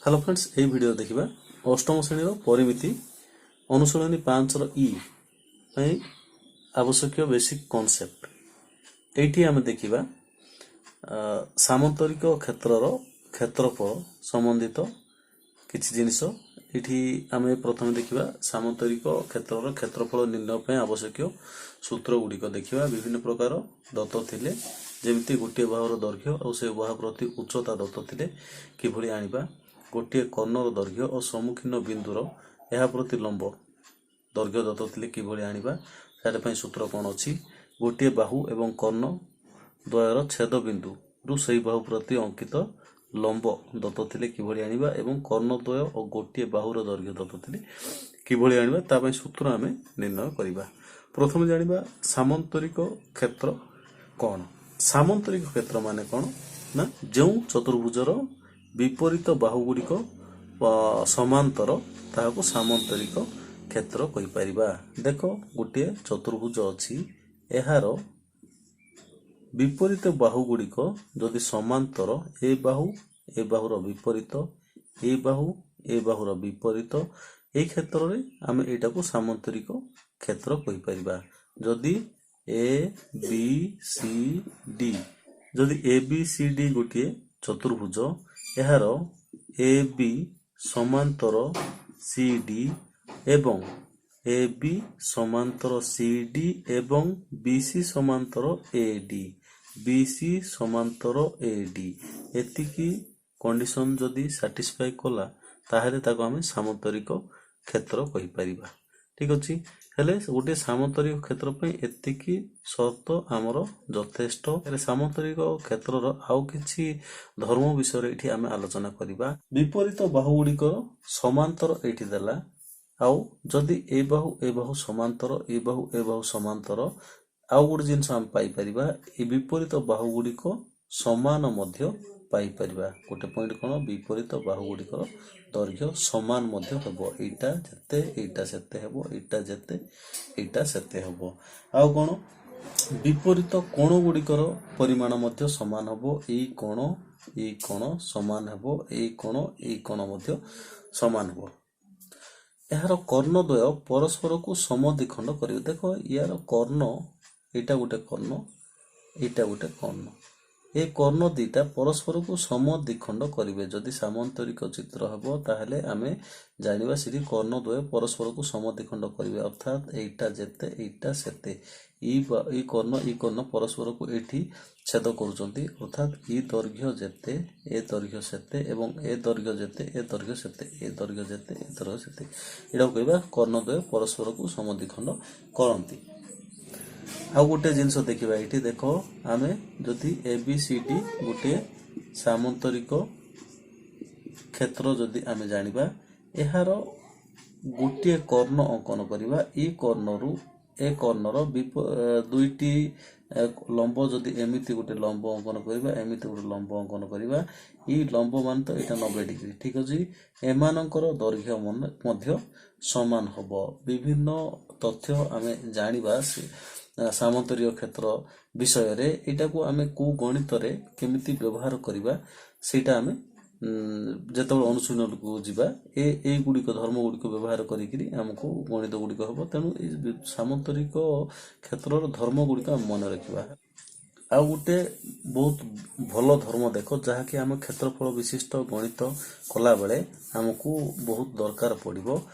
Hello friends, ଏହି video ଦେଖିବା ଅଷ୍ଟମ ଶ୍ରେଣୀର ପରିମିତି ଅନୁଶୀଳନୀ 5ର ଇ ପାଇଁ ଆବଶ୍ୟକୀୟ ବେସିକ୍ କନସେପ୍ଟ। ଏଇଠି ଆମେ ଦେଖିବା ସାମନ୍ତରିକ କ୍ଷେତ୍ରର କ୍ଷେତ୍ରଫଳ ସମ୍ବନ୍ଧିତ କିଛି ଜିନିଷ। ଏଇଠି ଆମେ ପ୍ରଥମେ ଦେଖିବା ସାମନ୍ତରିକ କ୍ଷେତ୍ରର କ୍ଷେତ୍ରଫଳ ନିର୍ଣ୍ଣୟ ପାଇଁ ଆବଶ୍ୟକୀୟ ସୂତ୍ର ଗୁଡ଼ିକ ଦେଖିବା। ବିଭିନ୍ନ ପ୍ରକାର ଦତ୍ତ ଥିଲେ, ଯେମିତି ଗୋଟିଏ ବାହୁର ଦୈର୍ଘ୍ୟ ଆଉ ସେ ବାହୁ ପ୍ରତି ଉଚ୍ଚତା ଦତ୍ତ ଥିଲେ କିଭଳି ଆଣିବା, ଗୋଟିଏ କର୍ଣ୍ଣର ଦୈର୍ଘ୍ୟ ଓ ସମ୍ମୁଖୀନ ବିନ୍ଦୁର ଏହା ପ୍ରତି ଲମ୍ବ ଦୈର୍ଘ୍ୟ ଦତ୍ତ ଥିଲେ କିଭଳି ଆଣିବା, ସେଟା ପାଇଁ ସୂତ୍ର କ'ଣ ଅଛି, ଗୋଟିଏ ବାହୁ ଏବଂ କର୍ଣ୍ଣ ଦ୍ୱୟର ଛେଦ ବିନ୍ଦୁରୁ ସେହି ବାହୁ ପ୍ରତି ଅଙ୍କିତ ଲମ୍ବ ଦତ୍ତ ଥିଲେ କିଭଳି ଆଣିବା ଏବଂ କର୍ଣ୍ଣଦ୍ୱୟ ଓ ଗୋଟିଏ ବାହୁର ଦୈର୍ଘ୍ୟ ଦତ୍ତ ଥିଲେ କିଭଳି ଆଣିବା, ତା ପାଇଁ ସୂତ୍ର ଆମେ ନିର୍ଣ୍ଣୟ କରିବା। ପ୍ରଥମେ ଜାଣିବା ସାମନ୍ତରିକ କ୍ଷେତ୍ର କ'ଣ। ସାମନ୍ତରିକ କ୍ଷେତ୍ର ମାନେ କ'ଣ ନା, ଯେଉଁ ଚତୁର୍ଭୁଜର ବିପରୀତ ବାହୁ ଗୁଡ଼ିକ ସମାନ୍ତର, ତାହାକୁ ସାମନ୍ତରିକ କ୍ଷେତ୍ର କହିପାରିବା। ଦେଖ, ଗୋଟିଏ ଚତୁର୍ଭୁଜ ଅଛି। ଏହାର ବିପରୀତ ବାହୁ ଗୁଡ଼ିକ ଯଦି ସମାନ୍ତର, ଏ ବାହୁ ଏ ବାହୁର ବିପରୀତ, ଏ ବାହୁ ଏ ବାହୁର ବିପରୀତ, ଏଇ କ୍ଷେତ୍ରରେ ଆମେ ଏଇଟାକୁ ସାମନ୍ତରିକ କ୍ଷେତ୍ର କହିପାରିବା। ଯଦି ଏ ବି ସି ଡି, ଯଦି ଏ ବି ସି ଡି ଗୋଟିଏ ଚତୁର୍ଭୁଜ, ଏହାର ଏ ବି ସମାନ୍ତର ସି ଡି ଏବଂ ଏ ବି ସମାନ୍ତର ସି ଡି ଏବଂ ବି ସି ସମାନ୍ତର ଏ ଡି, ବି ସି ସମାନ୍ତର ଏ ଡି, ଏତିକି କଣ୍ଡିସନ ଯଦି ସାଟିସ୍ଫାଇ କଲା, ତାହେଲେ ତାକୁ ଆମେ ସାମନ୍ତରିକ କ୍ଷେତ୍ର କହିପାରିବା। ଠିକ ଅଛି। ହେଲେ ଗୋଟିଏ ସାମନ୍ତରିକ କ୍ଷେତ୍ର ପାଇଁ ଏତିକି ସର୍ତ୍ତ ଆମର ଯଥେଷ୍ଟ। ହେଲେ ସାମନ୍ତରିକ କ୍ଷେତ୍ରର ଆଉ କିଛି ଧର୍ମ ବିଷୟରେ ଏଠି ଆମେ ଆଲୋଚନା କରିବା। ବିପରୀତ ବାହୁ ଗୁଡ଼ିକର ସମାନ୍ତର ଏଇଠି ଦେଲା। ଆଉ ଯଦି ଏ ବାହୁ ଏ ବାହୁ ସମାନ୍ତର, ଏ ବାହୁ ଏ ବାହୁ ସମାନ୍ତର, ଆଉ ଗୋଟେ ଜିନିଷ ଆମେ ପାଇପାରିବା, ଏ ବିପରୀତ ବାହୁ ଗୁଡ଼ିକ ସମାନ ମଧ୍ୟ ପାଇପାରିବା। ଗୋଟେ ପଏଣ୍ଟ କ'ଣ? ବିପରୀତ ବାହୁ ଗୁଡ଼ିକର ଦୈର୍ଘ୍ୟ ସମାନ ମଧ୍ୟ ହେବ। ଏଇଟା ଯେତେ, ଏଇଟା ସେତେ ହେବ। ଏଇଟା ଯେତେ, ଏଇଟା ସେତେ ହେବ। ଆଉ କ'ଣ? ବିପରୀତ କୋଣ ଗୁଡ଼ିକର ପରିମାଣ ମଧ୍ୟ ସମାନ ହେବ। ଏଇ କୋଣ, ଏଇ କୋଣ ସମାନ ହେବ। ଏଇ କୋଣ, ଏଇ କୋଣ ମଧ୍ୟ ସମାନ ହେବ। ଏହାର କର୍ଣ୍ଣଦ୍ୱୟ ପରସ୍ପରକୁ ସମଦ୍ୱିଖଣ୍ଡ କରିବ। ଦେଖ, ୟାର କର୍ଣ୍ଣ, ଏଇଟା ଗୋଟେ କର୍ଣ୍ଣ, ଏଇଟା ଗୋଟେ କର୍ଣ୍ଣ। ଏ କର୍ଣ୍ଣ ଦିଟା ପରସ୍ପରକୁ ସମଦ୍ୱିଖଣ୍ଡ କରିବେ। ଯଦି ସାମନ୍ତରିକ ଚିତ୍ର ହେବ, ତାହେଲେ ଆମେ ଜାଣିବା ସେଠି କର୍ଣ୍ଣଦ୍ୱୟ ପରସ୍ପରକୁ ସମଦ୍ୱିଖଣ୍ଡ କରିବେ। ଅର୍ଥାତ୍ ଏଇଟା ଯେତେ, ଏଇଟା ସେତେ। ଏଇ କର୍ଣ୍ଣ, ଏଇ କର୍ଣ୍ଣ ପରସ୍ପରକୁ ଏଇଠି ଛେଦ କରୁଛନ୍ତି। ଅର୍ଥାତ୍ ଇ ଦୈର୍ଘ୍ୟ ଯେତେ, ଏ ଦୈର୍ଘ୍ୟ ସେତେ ଏବଂ ଏ ଦୈର୍ଘ୍ୟ ଯେତେ, ଏ ଦୈର୍ଘ୍ୟ ସେତେ। ଏ ଦୈର୍ଘ୍ୟ ଯେତେ, ଏ ଦୈର୍ଘ୍ୟ ସେତେ। ଏଇଟାକୁ କହିବା କର୍ଣ୍ଣଦ୍ୱୟ ପରସ୍ପରକୁ ସମଦ୍ୱିଖଣ୍ଡ କରନ୍ତି। ଆଉ ଗୋଟେ ଜିନିଷ ଦେଖିବା ଏଇଠି। ଦେଖ, ଆମେ ଯଦି ଏ ବି ସି ଡି ଗୋଟିଏ ସାମନ୍ତରିକ କ୍ଷେତ୍ର ଯଦି ଆମେ ଜାଣିବା, ଏହାର ଗୋଟିଏ କର୍ଣ୍ଣ ଅଙ୍କନ କରିବା। ଏଇ କର୍ଣ୍ଣରୁ ଏ କର୍ଣ୍ଣର ଦୁଇଟି ଲମ୍ବ, ଯଦି ଏମିତି ଗୋଟେ ଲମ୍ବ ଅଙ୍କନ କରିବା, ଏମିତି ଗୋଟେ ଲମ୍ବ ଅଙ୍କନ କରିବା, ଏଇ ଲମ୍ବ ମାନେ ତ ଏଇଟା 90 ଡିଗ୍ରୀ। ଠିକ ଅଛି। ଏମାନଙ୍କର ଦୈର୍ଘ୍ୟ ମଧ୍ୟ ସମାନ ହବ। ବିଭିନ୍ନ ତଥ୍ୟ ଆମେ ଜାଣିବା ସାମନ୍ତରିକ କ୍ଷେତ୍ର ବିଷୟରେ। ଏଇଟାକୁ ଆମେ କୋଉ ଗଣିତରେ କେମିତି ବ୍ୟବହାର କରିବା, ସେଇଟା ଆମେ ଯେତେବେଳେ ଅନୁଶୀଳନକୁ ଯିବା, ଏଇଗୁଡ଼ିକ ଧର୍ମ ଗୁଡ଼ିକ ବ୍ୟବହାର କରିକିରି ଆମକୁ ଗଣିତ ଗୁଡ଼ିକ ହେବ। ତେଣୁ ଏଇ ସାମନ୍ତରିକ କ୍ଷେତ୍ରର ଧର୍ମ ଗୁଡ଼ିକ ଆମେ ମନେ ରଖିବା। ଆଉ ଗୋଟେ ବହୁତ ଭଲ ଧର୍ମ ଦେଖ, ଯାହାକି ଆମ କ୍ଷେତ୍ରଫଳ ବିଶିଷ୍ଟ ଗଣିତ କଲାବେଳେ ଆମକୁ ବହୁତ ଦରକାର ପଡ଼ିବ।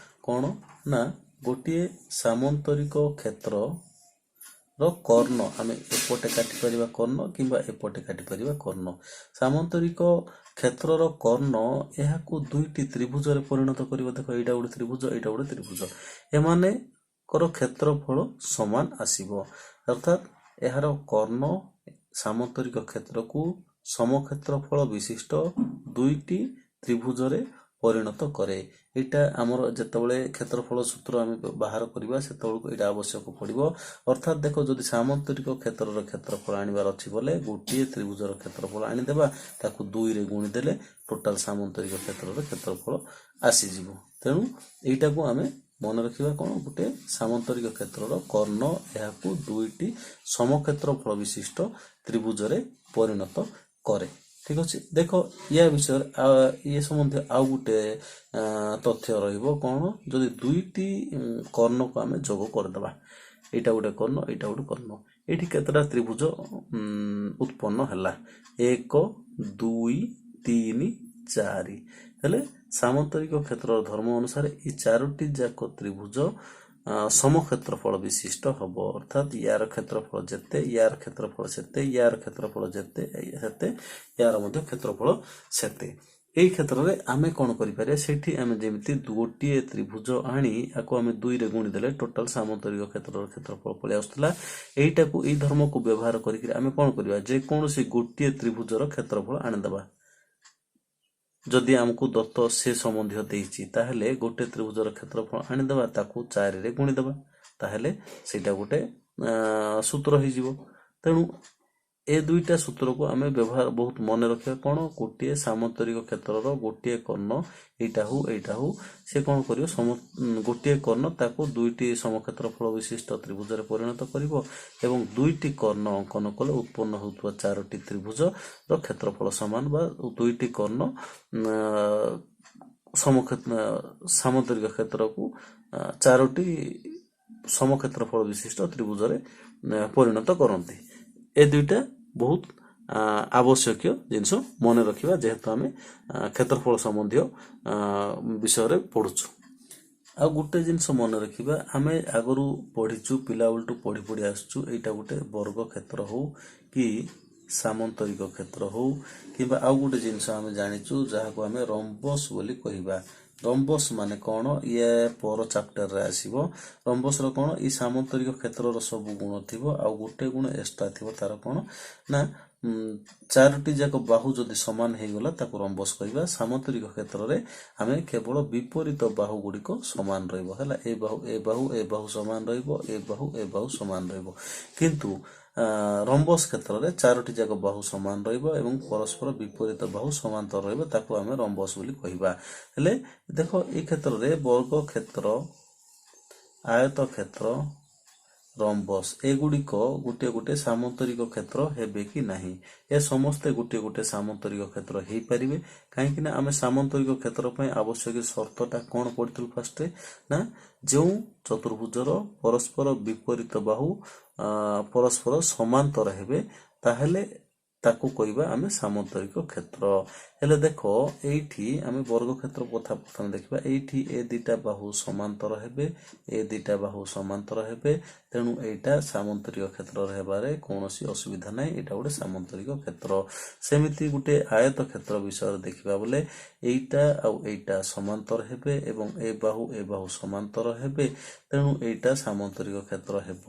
କ'ଣ ନା, ଗୋଟିଏ ସାମନ୍ତରିକ କ୍ଷେତ୍ର ର କର୍ଣ୍ଣ, ଆମେ ଏପଟେ କାଟିପାରିବା କର୍ଣ୍ଣ କିମ୍ବା ଏପଟେ କାଟିପାରିବା କର୍ଣ୍ଣ। ସାମନ୍ତରିକ କ୍ଷେତ୍ରର କର୍ଣ୍ଣ ଏହାକୁ ଦୁଇଟି ତ୍ରିଭୁଜରେ ପରିଣତ କରିବ। ଦେଖ, ଏଇଟା ଗୋଟେ ତ୍ରିଭୁଜ, ଏଇଟା ଗୋଟେ ତ୍ରିଭୁଜ। ଏମାନଙ୍କର କ୍ଷେତ୍ରଫଳ ସମାନ ଆସିବ। ଅର୍ଥାତ୍ ଏହାର କର୍ଣ୍ଣ ସାମନ୍ତରିକ କ୍ଷେତ୍ରକୁ ସମକ୍ଷେତ୍ରଫଳ ବିଶିଷ୍ଟ ଦୁଇଟି ତ୍ରିଭୁଜରେ ପରିଣତ କରେ। ଏଇଟା ଆମର ଯେତେବେଳେ କ୍ଷେତ୍ରଫଳ ସୂତ୍ର ଆମେ ବାହାର କରିବା, ସେତେବେଳକୁ ଏଇଟା ଆବଶ୍ୟକ ପଡ଼ିବ। ଅର୍ଥାତ୍ ଦେଖ, ଯଦି ସାମନ୍ତରିକ କ୍ଷେତ୍ରର କ୍ଷେତ୍ରଫଳ ଆଣିବାର ଅଛି ବୋଲେ ଗୋଟିଏ ତ୍ରିଭୁଜର କ୍ଷେତ୍ରଫଳ ଆଣିଦେବା, ତାକୁ 2ରେ ଗୁଣିଦେଲେ ଟୋଟାଲ ସାମନ୍ତରିକ କ୍ଷେତ୍ରର କ୍ଷେତ୍ରଫଳ ଆସିଯିବ। ତେଣୁ ଏଇଟାକୁ ଆମେ ମନେ ରଖିବା। କ'ଣ? ଗୋଟେ ସାମନ୍ତରିକ କ୍ଷେତ୍ରର କର୍ଣ୍ଣ ଏହାକୁ ଦୁଇଟି ସମକ୍ଷେତ୍ରଫଳ ବିଶିଷ୍ଟ ତ୍ରିଭୁଜରେ ପରିଣତ କରେ। ଠିକ୍ ଅଛି। ଦେଖ, ୟା ବିଷୟରେ ଇଏ ସମ୍ବନ୍ଧୀୟ ଆଉ ଗୋଟେ ତଥ୍ୟ ରହିବ କ'ଣ? ଯଦି ଦୁଇଟି କର୍ଣ୍ଣକୁ ଆମେ ଯୋଗ କରିଦେବା, ଏଇଟା ଗୋଟେ କର୍ଣ୍ଣ, ଏଇଟା ଗୋଟେ କର୍ଣ୍ଣ, ଏଇଠି କେତେଟା ତ୍ରିଭୁଜ ଉତ୍ପନ୍ନ ହେଲା? 1, 2, 3, 4। ହେଲେ ସାମନ୍ତରିକ କ୍ଷେତ୍ରର ଧର୍ମ ଅନୁସାରେ ଏଇ ଚାରୋଟି ଯାକ ତ୍ରିଭୁଜ ସମକ୍ଷେତ୍ରଫଳ ବିଶିଷ୍ଟ ହବ। ଅର୍ଥାତ୍ ୟାର କ୍ଷେତ୍ରଫଳ ଯେତେ, ୟାର କ୍ଷେତ୍ରଫଳ ସେତେ, ୟାର କ୍ଷେତ୍ରଫଳ ଯେତେ ସେତେ, ୟାର ମଧ୍ୟ କ୍ଷେତ୍ରଫଳ ସେତେ। ଏଇ କ୍ଷେତ୍ରରେ ଆମେ କ'ଣ କରିପାରିବା? ସେଠି ଆମେ ଯେମିତି ଗୋଟିଏ ତ୍ରିଭୁଜ ଆଣି ଆକୁ ଆମେ 2ରେ ଗୁଣିଦେଲେ ଟୋଟାଲ ସାମନ୍ତରିକ କ୍ଷେତ୍ରର କ୍ଷେତ୍ରଫଳ ପଳେଇ ଆସୁଥିଲା, ଏଇଟାକୁ ଏଇ ଧର୍ମକୁ ବ୍ୟବହାର କରିକି ଆମେ କ'ଣ କରିବା? ଯେକୌଣସି ଗୋଟିଏ ତ୍ରିଭୁଜର କ୍ଷେତ୍ରଫଳ ଆଣିଦେବା। ଯଦି ଆମକୁ ଦତ୍ତ ସେ ସମ୍ବନ୍ଧୀୟ ଦେଇଛି, ତାହେଲେ ଗୋଟେ ତ୍ରିଭୁଜର କ୍ଷେତ୍ରଫଳ ଆଣିଦେବା, ତାକୁ 4ରେ ଗୁଣିଦେବା, ତାହେଲେ ସେଇଟା ଗୋଟେ ସୂତ୍ର ହେଇଯିବ। ତେଣୁ ଏ ଦୁଇଟା ସୂତ୍ରକୁ ଆମେ ବ୍ୟବହାର ବହୁତ ମନେ ରଖିବା। କ'ଣ? ଗୋଟିଏ ସାମନ୍ତରିକ କ୍ଷେତ୍ରର ଗୋଟିଏ କର୍ଣ୍ଣ, ଏଇଟା ହଉ, ଏଇଟା ହଉ, ସେ କ'ଣ କରିବ? ସମ ଗୋଟିଏ କର୍ଣ୍ଣ ତାକୁ ଦୁଇଟି ସମକ୍ଷେତ୍ରଫଳ ବିଶିଷ୍ଟ ତ୍ରିଭୁଜରେ ପରିଣତ କରିବ ଏବଂ ଦୁଇଟି କର୍ଣ୍ଣ ଅଙ୍କନ କଲେ ଉତ୍ପନ୍ନ ହେଉଥିବା ଚାରୋଟି ତ୍ରିଭୁଜର କ୍ଷେତ୍ରଫଳ ସମାନ, ବା ଦୁଇଟି କର୍ଣ୍ଣ ସାମନ୍ତରିକ କ୍ଷେତ୍ରକୁ ଚାରୋଟି ସମକ୍ଷେତ୍ରଫଳ ବିଶିଷ୍ଟ ତ୍ରିଭୁଜରେ ପରିଣତ କରନ୍ତି। ଏ ଦୁଇଟା ବହୁତ ଆବଶ୍ୟକୀୟ ଜିନିଷ ମନେ ରଖିବା, ଯେହେତୁ ଆମେ କ୍ଷେତ୍ରଫଳ ସମ୍ବନ୍ଧୀୟ ବିଷୟରେ ପଢ଼ୁଛୁ। ଆଉ ଗୋଟେ ଜିନିଷ ମନେ ରଖିବା, ଆମେ ଆଗରୁ ପଢ଼ିଛୁ, ପିଲାବେଳଠୁ ପଢ଼ି ପଢ଼ି ଆସୁଛୁ, ଏଇଟା ଗୋଟେ ବର୍ଗ କ୍ଷେତ୍ର ହଉ କି ସାମନ୍ତରିକ କ୍ଷେତ୍ର ହଉ, କିମ୍ବା ଆଉ ଗୋଟେ ଜିନିଷ ଆମେ ଜାଣିଛୁ ଯାହାକୁ ଆମେ ରମ୍ବସ୍ ବୋଲି କହିବା। ରମ୍ବସ୍ ମାନେ କ'ଣ? ଇଏ ପର ଚାପ୍ଟରରେ ଆସିବ। ରମ୍ବସ୍ର କ'ଣ? ଏଇ ସାମନ୍ତରିକ କ୍ଷେତ୍ରର ସବୁ ଗୁଣ ଥିବ, ଆଉ ଗୋଟେ ଗୁଣ ଏକ୍ସଟ୍ରା ଥିବ ତାର। କ'ଣ ନା ଚାରୋଟି ଯାକ ବାହୁ ଯଦି ସମାନ ହେଇଗଲା, ତାକୁ ରମ୍ବସ୍ କହିବା। ସାମନ୍ତରିକ କ୍ଷେତ୍ରରେ ଆମେ କେବଳ ବିପରୀତ ବାହୁ ଗୁଡ଼ିକ ସମାନ ରହିବ। ହେଲା, ଏ ବାହୁ, ଏ ବାହୁ, ଏ ବାହୁ ସମାନ ରହିବ, ଏ ବାହୁ, ଏ ବାହୁ ସମାନ ରହିବ। କିନ୍ତୁ ରମ୍ବସ୍ କ୍ଷେତ୍ରରେ ଚାରୋଟି ଯାକ ବାହୁ ସମାନ ରହିବ ଏବଂ ପରସ୍ପର ବିପରୀତ ବାହୁ ସମାନ୍ତର ରହିବ, ତାକୁ ଆମେ ରମ୍ବସ୍ ବୋଲି କହିବା। ହେଲେ ଦେଖ, ଏଇ କ୍ଷେତ୍ରରେ ବର୍ଗ କ୍ଷେତ୍ର, ଆୟତ କ୍ଷେତ୍ର, ରମ୍ବସ୍ ଏଗୁଡ଼ିକ ଗୋଟିଏ ଗୋଟିଏ ସାମନ୍ତରିକ କ୍ଷେତ୍ର ହେବେ କି ନାହିଁ? ଏ ସମସ୍ତେ ଗୋଟିଏ ଗୋଟିଏ ସାମନ୍ତରିକ କ୍ଷେତ୍ର ହେଇପାରିବେ। କାହିଁକି ନା ଆମେ ସାମନ୍ତରିକ କ୍ଷେତ୍ର ପାଇଁ ଆବଶ୍ୟକ ସର୍ତ୍ତଟା କ'ଣ ପଢ଼ିଥିଲୁ ଫାଷ୍ଟରେ? ନା ଯେଉଁ ଚତୁର୍ଭୁଜର ପରସ୍ପର ବିପରୀତ ବାହୁ ପରସ୍ପର ସମାନ୍ତର ହେବେ, ତାହେଲେ ତାକୁ କହିବା ଆମେ ସାମନ୍ତରିକ କ୍ଷେତ୍ର। ହେଲେ ଦେଖ, ଏଇଠି ଆମେ ବର୍ଗ କ୍ଷେତ୍ର କଥା ପ୍ରଥମେ ଦେଖିବା। ଏଇଠି ଏ ଦିଟା ବାହୁ ସମାନ୍ତର ହେବେ, ଏ ଦିଟା ବାହୁ ସମାନ୍ତର ହେବେ, ତେଣୁ ଏଇଟା ସାମନ୍ତରିକ କ୍ଷେତ୍ରରେ ହେବାରେ କୌଣସି ଅସୁବିଧା ନାହିଁ। ଏଇଟା ଗୋଟେ ସାମନ୍ତରିକ କ୍ଷେତ୍ର। ସେମିତି ଗୋଟେ ଆୟତ କ୍ଷେତ୍ର ବିଷୟରେ ଦେଖିବା ବୋଲେ ଏଇଟା ଆଉ ଏଇଟା ସମାନ୍ତର ହେବେ ଏବଂ ଏ ବାହୁ, ଏ ବାହୁ ସମାନ୍ତର ହେବେ, ତେଣୁ ଏଇଟା ସାମନ୍ତରିକ କ୍ଷେତ୍ର ହେବ।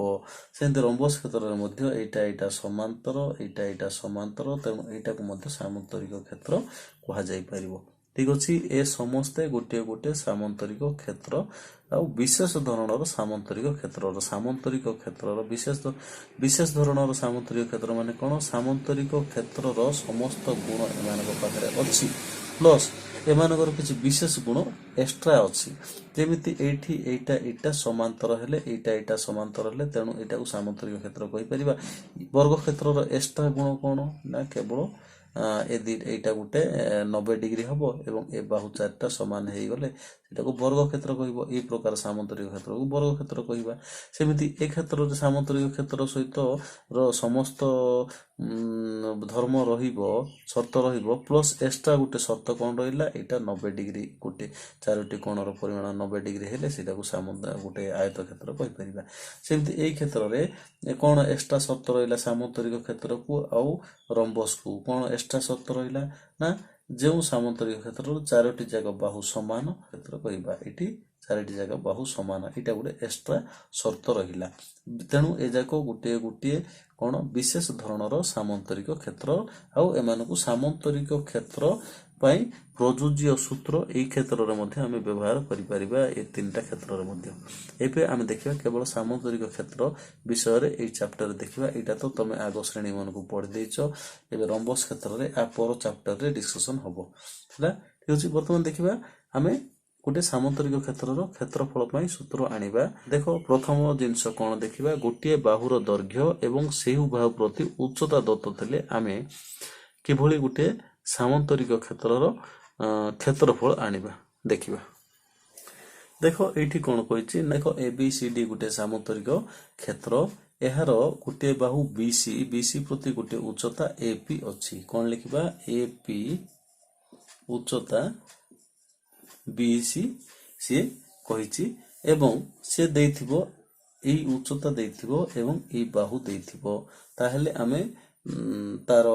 ସେମିତି ରମ୍ବସ୍ କ୍ଷେତ୍ରରେ ମଧ୍ୟ ଏଇଟା ଏଇଟା ସମାନ୍ତର, ଏଇଟା ଏଇଟା ସମାନ୍ତର, ତେଣୁ ଏଇଟାକୁ ମଧ୍ୟ ସାମନ୍ତରିକ କ୍ଷେତ୍ର କୁହାଯାଇପାରିବ। ଠିକ ଅଛି। ଏ ସମସ୍ତେ ଗୋଟିଏ ଗୋଟିଏ ସାମନ୍ତରିକ କ୍ଷେତ୍ର ଆଉ ବିଶେଷ ଧରଣର ସାମନ୍ତରିକ କ୍ଷେତ୍ରର ସାମନ୍ତରିକ କ୍ଷେତ୍ରର ବିଶେଷ ଧରଣର ସାମନ୍ତରିକ କ୍ଷେତ୍ର ମାନେ କ'ଣ? ସାମନ୍ତରିକ କ୍ଷେତ୍ରର ସମସ୍ତ ଗୁଣ ଏମାନଙ୍କ ପାଖରେ ଅଛି, ପ୍ଲସ୍ ଏମାନଙ୍କର କିଛି ବିଶେଷ ଗୁଣ ଏକ୍ସଟ୍ରା ଅଛି। ଯେମିତି ଏଇଠି ଏଇଟା ଏଇଟା ସମାନ୍ତର ହେଲେ, ଏଇଟା ଏଇଟା ସମାନ୍ତର ହେଲେ, ତେଣୁ ଏଇଟାକୁ ସାମନ୍ତରିକ କ୍ଷେତ୍ର କହିପାରିବା। ବର୍ଗ କ୍ଷେତ୍ରର ଏକ୍ସଟ୍ରା ଗୁଣ କ'ଣ ନା କେବଳ ଏ ଦି ଏଇଟା ଗୋଟେ 90 ଡିଗ୍ରୀ ହବ ଏବଂ ଏ ବାହୁ ଚାରିଟା ସମାନ ହେଇଗଲେ ସେଟାକୁ ବର୍ଗ କ୍ଷେତ୍ର କହିବ। ଏଇ ପ୍ରକାର ସାମନ୍ତରିକ କ୍ଷେତ୍ରକୁ ବର୍ଗ କ୍ଷେତ୍ର କହିବା। ସେମିତି ଏ କ୍ଷେତ୍ରରେ ସାମନ୍ତରିକ କ୍ଷେତ୍ର ସହିତ ର ସମସ୍ତ ଧର୍ମ ରହିବ, ସର୍ତ୍ତ ରହିବ, ପ୍ଲସ୍ ଏକ୍ସଟ୍ରା ଗୋଟେ ସର୍ତ୍ତ କ'ଣ ରହିଲା? ଏଇଟା 90 ଡିଗ୍ରୀ, ଗୋଟେ ଚାରୋଟି କୋଣର ପରିମାଣ 90 ଡିଗ୍ରୀ ହେଲେ ସେଇଟାକୁ ଗୋଟେ ଆୟତ କ୍ଷେତ୍ର କହିପାରିବା। ସେମିତି ଏଇ କ୍ଷେତ୍ରରେ କ'ଣ ଏକ୍ସଟ୍ରା ସର୍ତ୍ତ ରହିଲା? ସାମନ୍ତରିକ କ୍ଷେତ୍ରକୁ ଆଉ ରମ୍ବସକୁ କ'ଣ ଏକ୍ସଟ୍ରା ସର୍ତ୍ତ ରହିଲା ନା ଯେଉଁ ସାମନ୍ତରିକ କ୍ଷେତ୍ରର ଚାରୋଟି ଯାକ ବାହୁ ସମାନ କ୍ଷେତ୍ର କହିବା। ଏଠି ଚାରୋଟି ଯାକ ବାହୁ ସମାନ, ଏଇଟା ଗୋଟେ ଏକ୍ସଟ୍ରା ସର୍ତ୍ତ ରହିଲା। ତେଣୁ ଏ ଯାକ ଗୋଟିଏ ଗୋଟିଏ କ'ଣ ବିଶେଷ ଧରଣର ସାମନ୍ତରିକ କ୍ଷେତ୍ର, ଆଉ ଏମାନଙ୍କୁ ସାମନ୍ତରିକ କ୍ଷେତ୍ର ପାଇଁ ପ୍ରଯୁଜ୍ୟ ସୂତ୍ର ଏଇ କ୍ଷେତ୍ରରେ ମଧ୍ୟ ଆମେ ବ୍ୟବହାର କରିପାରିବା, ଏ ତିନିଟା କ୍ଷେତ୍ରରେ ମଧ୍ୟ। ଏବେ ଆମେ ଦେଖିବା କେବଳ ସାମନ୍ତରିକ କ୍ଷେତ୍ର ବିଷୟରେ ଏଇ ଚାପ୍ଟରରେ ଦେଖିବା। ଏଇଟା ତ ତମେ ଆଗ ଶ୍ରେଣୀମାନଙ୍କୁ ପଢ଼ି ଦେଇଛ। ଏବେ ରମ୍ବସ୍ କ୍ଷେତ୍ରରେ ଆ ପର ଚାପ୍ଟରରେ ଡିସ୍କସନ୍ ହବ। ହେଲା, ଠିକ ଅଛି। ବର୍ତ୍ତମାନ ଦେଖିବା ଆମେ ଗୋଟେ ସାମନ୍ତରିକ କ୍ଷେତ୍ରର କ୍ଷେତ୍ରଫଳ ପାଇଁ ସୂତ୍ର ଆଣିବା। ଦେଖ, ପ୍ରଥମ ଜିନିଷ କ'ଣ ଦେଖିବା? ଗୋଟିଏ ବାହୁର ଦୈର୍ଘ୍ୟ ଏବଂ ସେହି ବାହୁ ପ୍ରତି ଉଚ୍ଚତା ଦତ୍ତ ଥିଲେ ଆମେ କିଭଳି ଗୋଟିଏ ସାମନ୍ତରିକ କ୍ଷେତ୍ରର କ୍ଷେତ୍ରଫଳ ଆଣିବା ଦେଖିବା। ଦେଖ ଏଇଠି କ'ଣ କହିଛି। ଦେଖ, ଏ ବି ସି ଡି ଗୋଟିଏ ସାମନ୍ତରିକ କ୍ଷେତ୍ର। ଏହାର ଗୋଟିଏ ବାହୁ ବି ସି, ବି ସି ପ୍ରତି ଗୋଟିଏ ଉଚ୍ଚତା ଏ ପି ଅଛି। କ'ଣ ଲେଖିବା? ଏ ପି ଉଚ୍ଚତା ବି ସି ସିଏ କହିଛି ଏବଂ ସେ ଦେଇଥିବ, ଏଇ ଉଚ୍ଚତା ଦେଇଥିବ ଏବଂ ଏଇ ବାହୁ ଦେଇଥିବ, ତାହେଲେ ଆମେ ତାର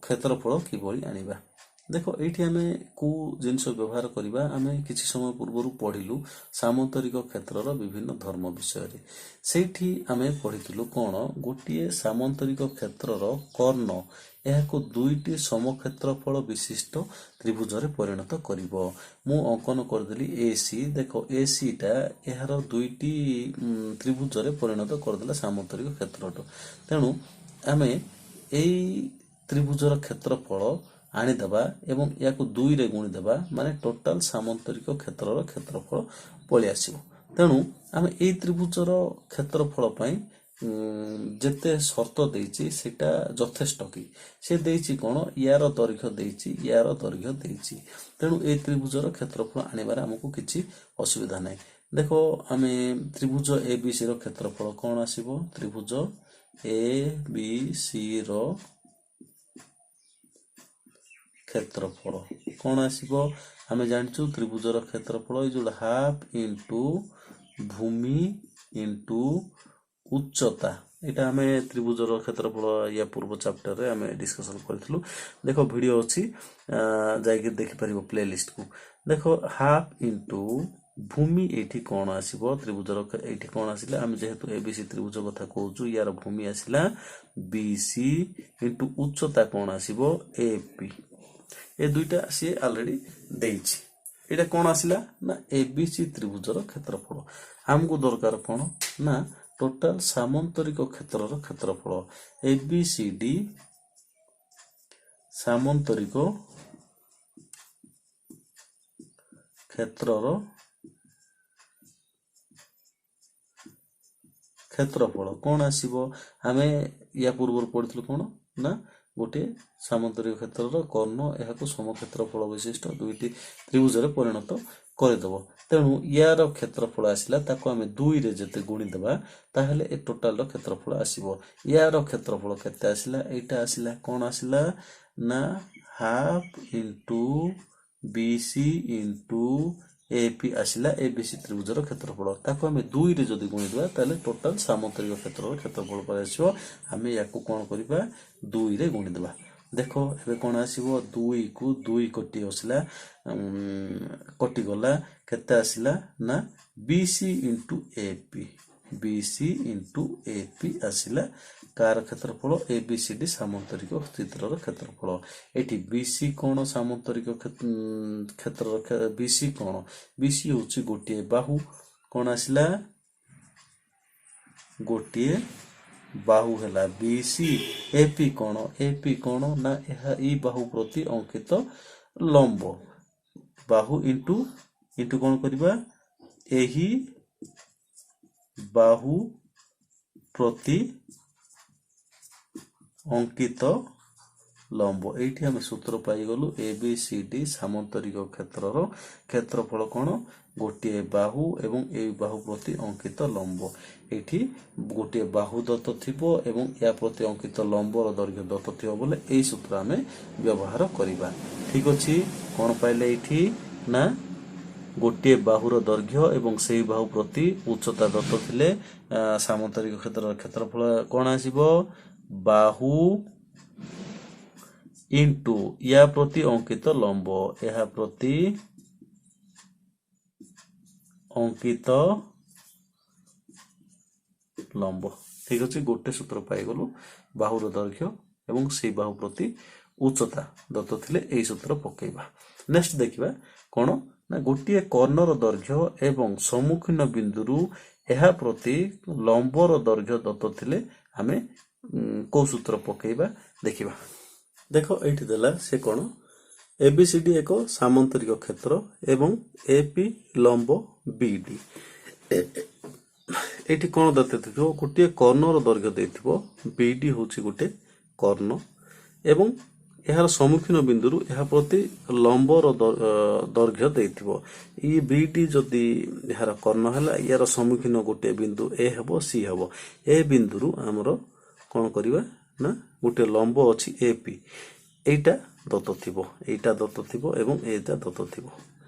କ୍ଷେତ୍ରଫଳ କିଭଳି ଆଣିବା? ଦେଖ, ଏଇଠି ଆମେ କେଉଁ ଜିନିଷ ବ୍ୟବହାର କରିବା? ଆମେ କିଛି ସମୟ ପୂର୍ବରୁ ପଢ଼ିଲୁ ସାମନ୍ତରିକ କ୍ଷେତ୍ରର ବିଭିନ୍ନ ଧର୍ମ ବିଷୟରେ। ସେଇଠି ଆମେ ପଢ଼ିଥିଲୁ କ'ଣ? ଗୋଟିଏ ସାମନ୍ତରିକ କ୍ଷେତ୍ରର କର୍ଣ୍ଣ ଏହାକୁ ଦୁଇଟି ସମକ୍ଷେତ୍ରଫଳ ବିଶିଷ୍ଟ ତ୍ରିଭୁଜରେ ପରିଣତ କରିବ। ମୁଁ ଅଙ୍କନ କରିଦେଲି ଏ ସି। ଦେଖ, ଏ ସିଟା ଏହାର ଦୁଇଟି ତ୍ରିଭୁଜରେ ପରିଣତ କରିଦେଲା ସାମନ୍ତରିକ କ୍ଷେତ୍ରଟା। ତେଣୁ ଆମେ ଏଇ ତ୍ରିଭୁଜର କ୍ଷେତ୍ରଫଳ ଆଣିଦେବା ଏବଂ ୟାକୁ 2ରେ ଗୁଣିଦେବା, ମାନେ ଟୋଟାଲ ସାମନ୍ତରିକ କ୍ଷେତ୍ରର କ୍ଷେତ୍ରଫଳ ପଳେଇ ଆସିବ। ତେଣୁ ଆମେ ଏଇ ତ୍ରିଭୁଜର କ୍ଷେତ୍ରଫଳ ପାଇଁ ଯେତେ ସର୍ତ୍ତ ଦେଇଛି ସେଇଟା ଯଥେଷ୍ଟ କି? ସେ ଦେଇଛି କ'ଣ? ୟାର ଦୈର୍ଘ୍ୟ ଦେଇଛି, ୟାର ଦୈର୍ଘ୍ୟ ଦେଇଛି। ତେଣୁ ଏଇ ତ୍ରିଭୁଜର କ୍ଷେତ୍ରଫଳ ଆଣିବାରେ ଆମକୁ କିଛି ଅସୁବିଧା ନାହିଁ। ଦେଖ, ଆମେ ତ୍ରିଭୁଜ ଏ ବି ସିର କ୍ଷେତ୍ରଫଳ କ'ଣ ଆସିବ? ତ୍ରିଭୁଜ ଏ ବି ସିର କ୍ଷେତ୍ରଫଳ କ'ଣ ଆସିବ? ଆମେ ଜାଣିଛୁ ତ୍ରିଭୁଜର କ୍ଷେତ୍ରଫଳ ଏଇ ଯୋଉ ହାଫ୍ ଇଣ୍ଟୁ ଭୂମି ଇଣ୍ଟୁ ଉଚ୍ଚତା। ଏଇଟା ଆମେ ତ୍ରିଭୁଜର କ୍ଷେତ୍ରଫଳ ୟା ପୂର୍ବ ଚାପ୍ଟରରେ ଆମେ ଡିସ୍କସନ୍ କରିଥିଲୁ। ଦେଖ, ଭିଡ଼ିଓ ଅଛି, ଯାଇକି ଦେଖିପାରିବ ପ୍ଲେ ଲିଷ୍ଟକୁ। ଦେଖ, ହାଫ୍ ଇଣ୍ଟୁ ଭୂମି ଏଇଠି କ'ଣ ଆସିବ? ତ୍ରିଭୁଜର ଏଇଠି କ'ଣ ଆସିଲା? ଆମେ ଯେହେତୁ ଏ ବି ସି ତ୍ରିଭୁଜ କଥା କହୁଛୁ, ୟାର ଭୂମି ଆସିଲା ବି ସି ଇଣ୍ଟୁ ଉଚ୍ଚତା କ'ଣ ଆସିବ? A P. ଏ ଦୁଇଟା ସିଏ ଅଲରେଡ଼ି ଦେଇଛି। ଏଇଟା କ'ଣ ଆସିଲା ନା ଏ ବି ସି ତ୍ରିଭୁଜର କ୍ଷେତ୍ରଫଳ। ଆମକୁ ଦରକାର କ'ଣ ନା ଟୋଟାଲ ସାମନ୍ତରିକ କ୍ଷେତ୍ରର କ୍ଷେତ୍ରଫଳ। ଏ ବି ସି ଡି ସାମନ୍ତରିକ କ୍ଷେତ୍ରର କ୍ଷେତ୍ରଫଳ କ'ଣ ଆସିବ? ଆମେ ୟା ପୂର୍ବରୁ ପଢ଼ିଥିଲୁ କ'ଣ ନା ଗୋଟିଏ ସାମନ୍ତରିକ କ୍ଷେତ୍ରର କର୍ଣ୍ଣ ଏହାକୁ ସମକ୍ଷେତ୍ରଫଳ ବିଶିଷ୍ଟ ଦୁଇଟି ତ୍ରିଭୁଜରେ ପରିଣତ କରିଦେବ। ତେଣୁ ୟାର କ୍ଷେତ୍ରଫଳ ଆସିଲା, ତାକୁ ଆମେ 2ରେ ଯେତେ ଗୁଣିଦେବା ତାହେଲେ ଏ ଟୋଟାଲର କ୍ଷେତ୍ରଫଳ ଆସିବ। ୟାର କ୍ଷେତ୍ରଫଳ କେତେ ଆସିଲା? ଏଇଟା ଆସିଲା। କ'ଣ ଆସିଲା ନା half into B C into A P ଆସିଲା ଏ ବି ସି ତ୍ରିଭୁଜର କ୍ଷେତ୍ରଫଳ। ତାକୁ ଆମେ 2ରେ ଯଦି ଗୁଣିଦେବା ତାହେଲେ ଟୋଟାଲ ସାମନ୍ତରିକ କ୍ଷେତ୍ରର କ୍ଷେତ୍ରଫଳ ପଳେଇ ଆସିବ। ଆମେ ୟାକୁ କ'ଣ କରିବା? 2ରେ ଗୁଣିଦେବା। ଦେଖ, ଏବେ କ'ଣ ଆସିବ? 2କୁ 2 କଟି ଆସିଲା, କଟିଗଲା। କେତେ ଆସିଲା ନା B C into A P, B C into A P ଆସିଲା। କାହାର କ୍ଷେତ୍ରଫଳ? ଏ ବି ସି ଡି ସାମନ୍ତରିକ ଚିତ୍ରର କ୍ଷେତ୍ରଫଳ। ଏଠି ବି ସି କ'ଣ? ସାମନ୍ତରିକ କ୍ଷେତ୍ରର ବି ସି କ'ଣ? ବି ସି ହେଉଛି ଗୋଟିଏ ବାହୁ। କ'ଣ ଆସିଲା? ଗୋଟିଏ ବାହୁ ହେଲା ବି ସି। ଏ ପି କ'ଣ? ଏ ପି କ'ଣ ନା ଏହା ଏଇ ବାହୁ ପ୍ରତି ଅଙ୍କିତ ଲମ୍ବ। ବାହୁ ଇଣ୍ଟୁ କ'ଣ କରିବା? ଏହି ବାହୁ ପ୍ରତି ଅଙ୍କିତ ଲମ୍ବ। ଏଇଠି ଆମେ ସୂତ୍ର ପାଇଗଲୁ, ଏ ବି ସି ଡି ସାମନ୍ତରିକ କ୍ଷେତ୍ରର କ୍ଷେତ୍ରଫଳ କ'ଣ? ଗୋଟିଏ ବାହୁ ଏବଂ ଏଇ ବାହୁ ପ୍ରତି ଅଙ୍କିତ ଲମ୍ବ। ଏଇଠି ଗୋଟିଏ ବାହୁ ଦତ୍ତ ଥିବ ଏବଂ ୟା ପ୍ରତି ଅଙ୍କିତ ଲମ୍ବର ଦୈର୍ଘ୍ୟ ଦତ୍ତ ଥିବ ବୋଲେ ଏଇ ସୂତ୍ର ଆମେ ବ୍ୟବହାର କରିବା। ଠିକ ଅଛି। କ'ଣ ପାଇଲେ ଏଇଠି ନା ଗୋଟିଏ ବାହୁର ଦୈର୍ଘ୍ୟ ଏବଂ ସେଇ ବାହୁ ପ୍ରତି ଉଚ୍ଚତା ଦତ୍ତ ଥିଲେ ସାମନ୍ତରିକ କ୍ଷେତ୍ରର କ୍ଷେତ୍ରଫଳ କ'ଣ ଆସିବ? ବାହୁ ଇଣ୍ଟୁ ୟା ପ୍ରତି ଅଙ୍କିତ ଲମ୍ବ, ଏହା ପ୍ରତି ଅଙ୍କିତ ଲମ୍ବ। ଠିକ ଅଛି। ଗୋଟେ ସୂତ୍ର ପାଇଗଲୁ, ବାହୁର ଦୈର୍ଘ୍ୟ ଏବଂ ସେଇ ବାହୁ ପ୍ରତି ଉଚ୍ଚତା ଦତ୍ତ ଥିଲେ ଏଇ ସୂତ୍ର ପକେଇବା। ନେକ୍ସଟ ଦେଖିବା କ'ଣ ନା ଗୋଟିଏ କର୍ଣ୍ଣର ଦୈର୍ଘ୍ୟ ଏବଂ ସମ୍ମୁଖୀନ ବିନ୍ଦୁରୁ ଏହା ପ୍ରତି ଲମ୍ବର ଦୈର୍ଘ୍ୟ ଦତ୍ତ ଥିଲେ ଆମେ କୋଉ ସୂତ୍ର ପକେଇବା ଦେଖିବା। ଦେଖ, ଏଇଠି ଦେଲା ସେ କ'ଣ? ଏ ବି ସି ଡି ଏକ ସାମନ୍ତରିକ କ୍ଷେତ୍ର ଏବଂ ଏ ପି ଲମ୍ବ ବି ଡି। ଏଇଠି କ'ଣ ଦତ୍ତ ଥିବ? ଗୋଟିଏ କର୍ଣ୍ଣର ଦୈର୍ଘ୍ୟ ଦେଇଥିବ। ବି ଡି ହେଉଛି ଗୋଟେ କର୍ଣ୍ଣ ଏବଂ ଏହାର ସମ୍ମୁଖୀନ ବିନ୍ଦୁରୁ ଏହା ପ୍ରତି ଲମ୍ବର ଦୈର୍ଘ୍ୟ ଦେଇଥିବ। ଇ ବି ଡି ଯଦି ଏହାର କର୍ଣ୍ଣ ହେଲା, ୟାର ସମ୍ମୁଖୀନ ଗୋଟିଏ ବିନ୍ଦୁ ଏ ହେବ, ସି ହେବ। ଏ ବିନ୍ଦୁରୁ ଆମର କ'ଣ କରିବା ନା ଗୋଟିଏ ଲମ୍ବ ଅଛି ଏ ପି, ଏଇଟା ଦତ୍ତ ଥିବ, ଏଇଟା ଦତ୍ତ ଥିବ ଏବଂ ଏଇଟା ଦତ୍ତ ଥିବ।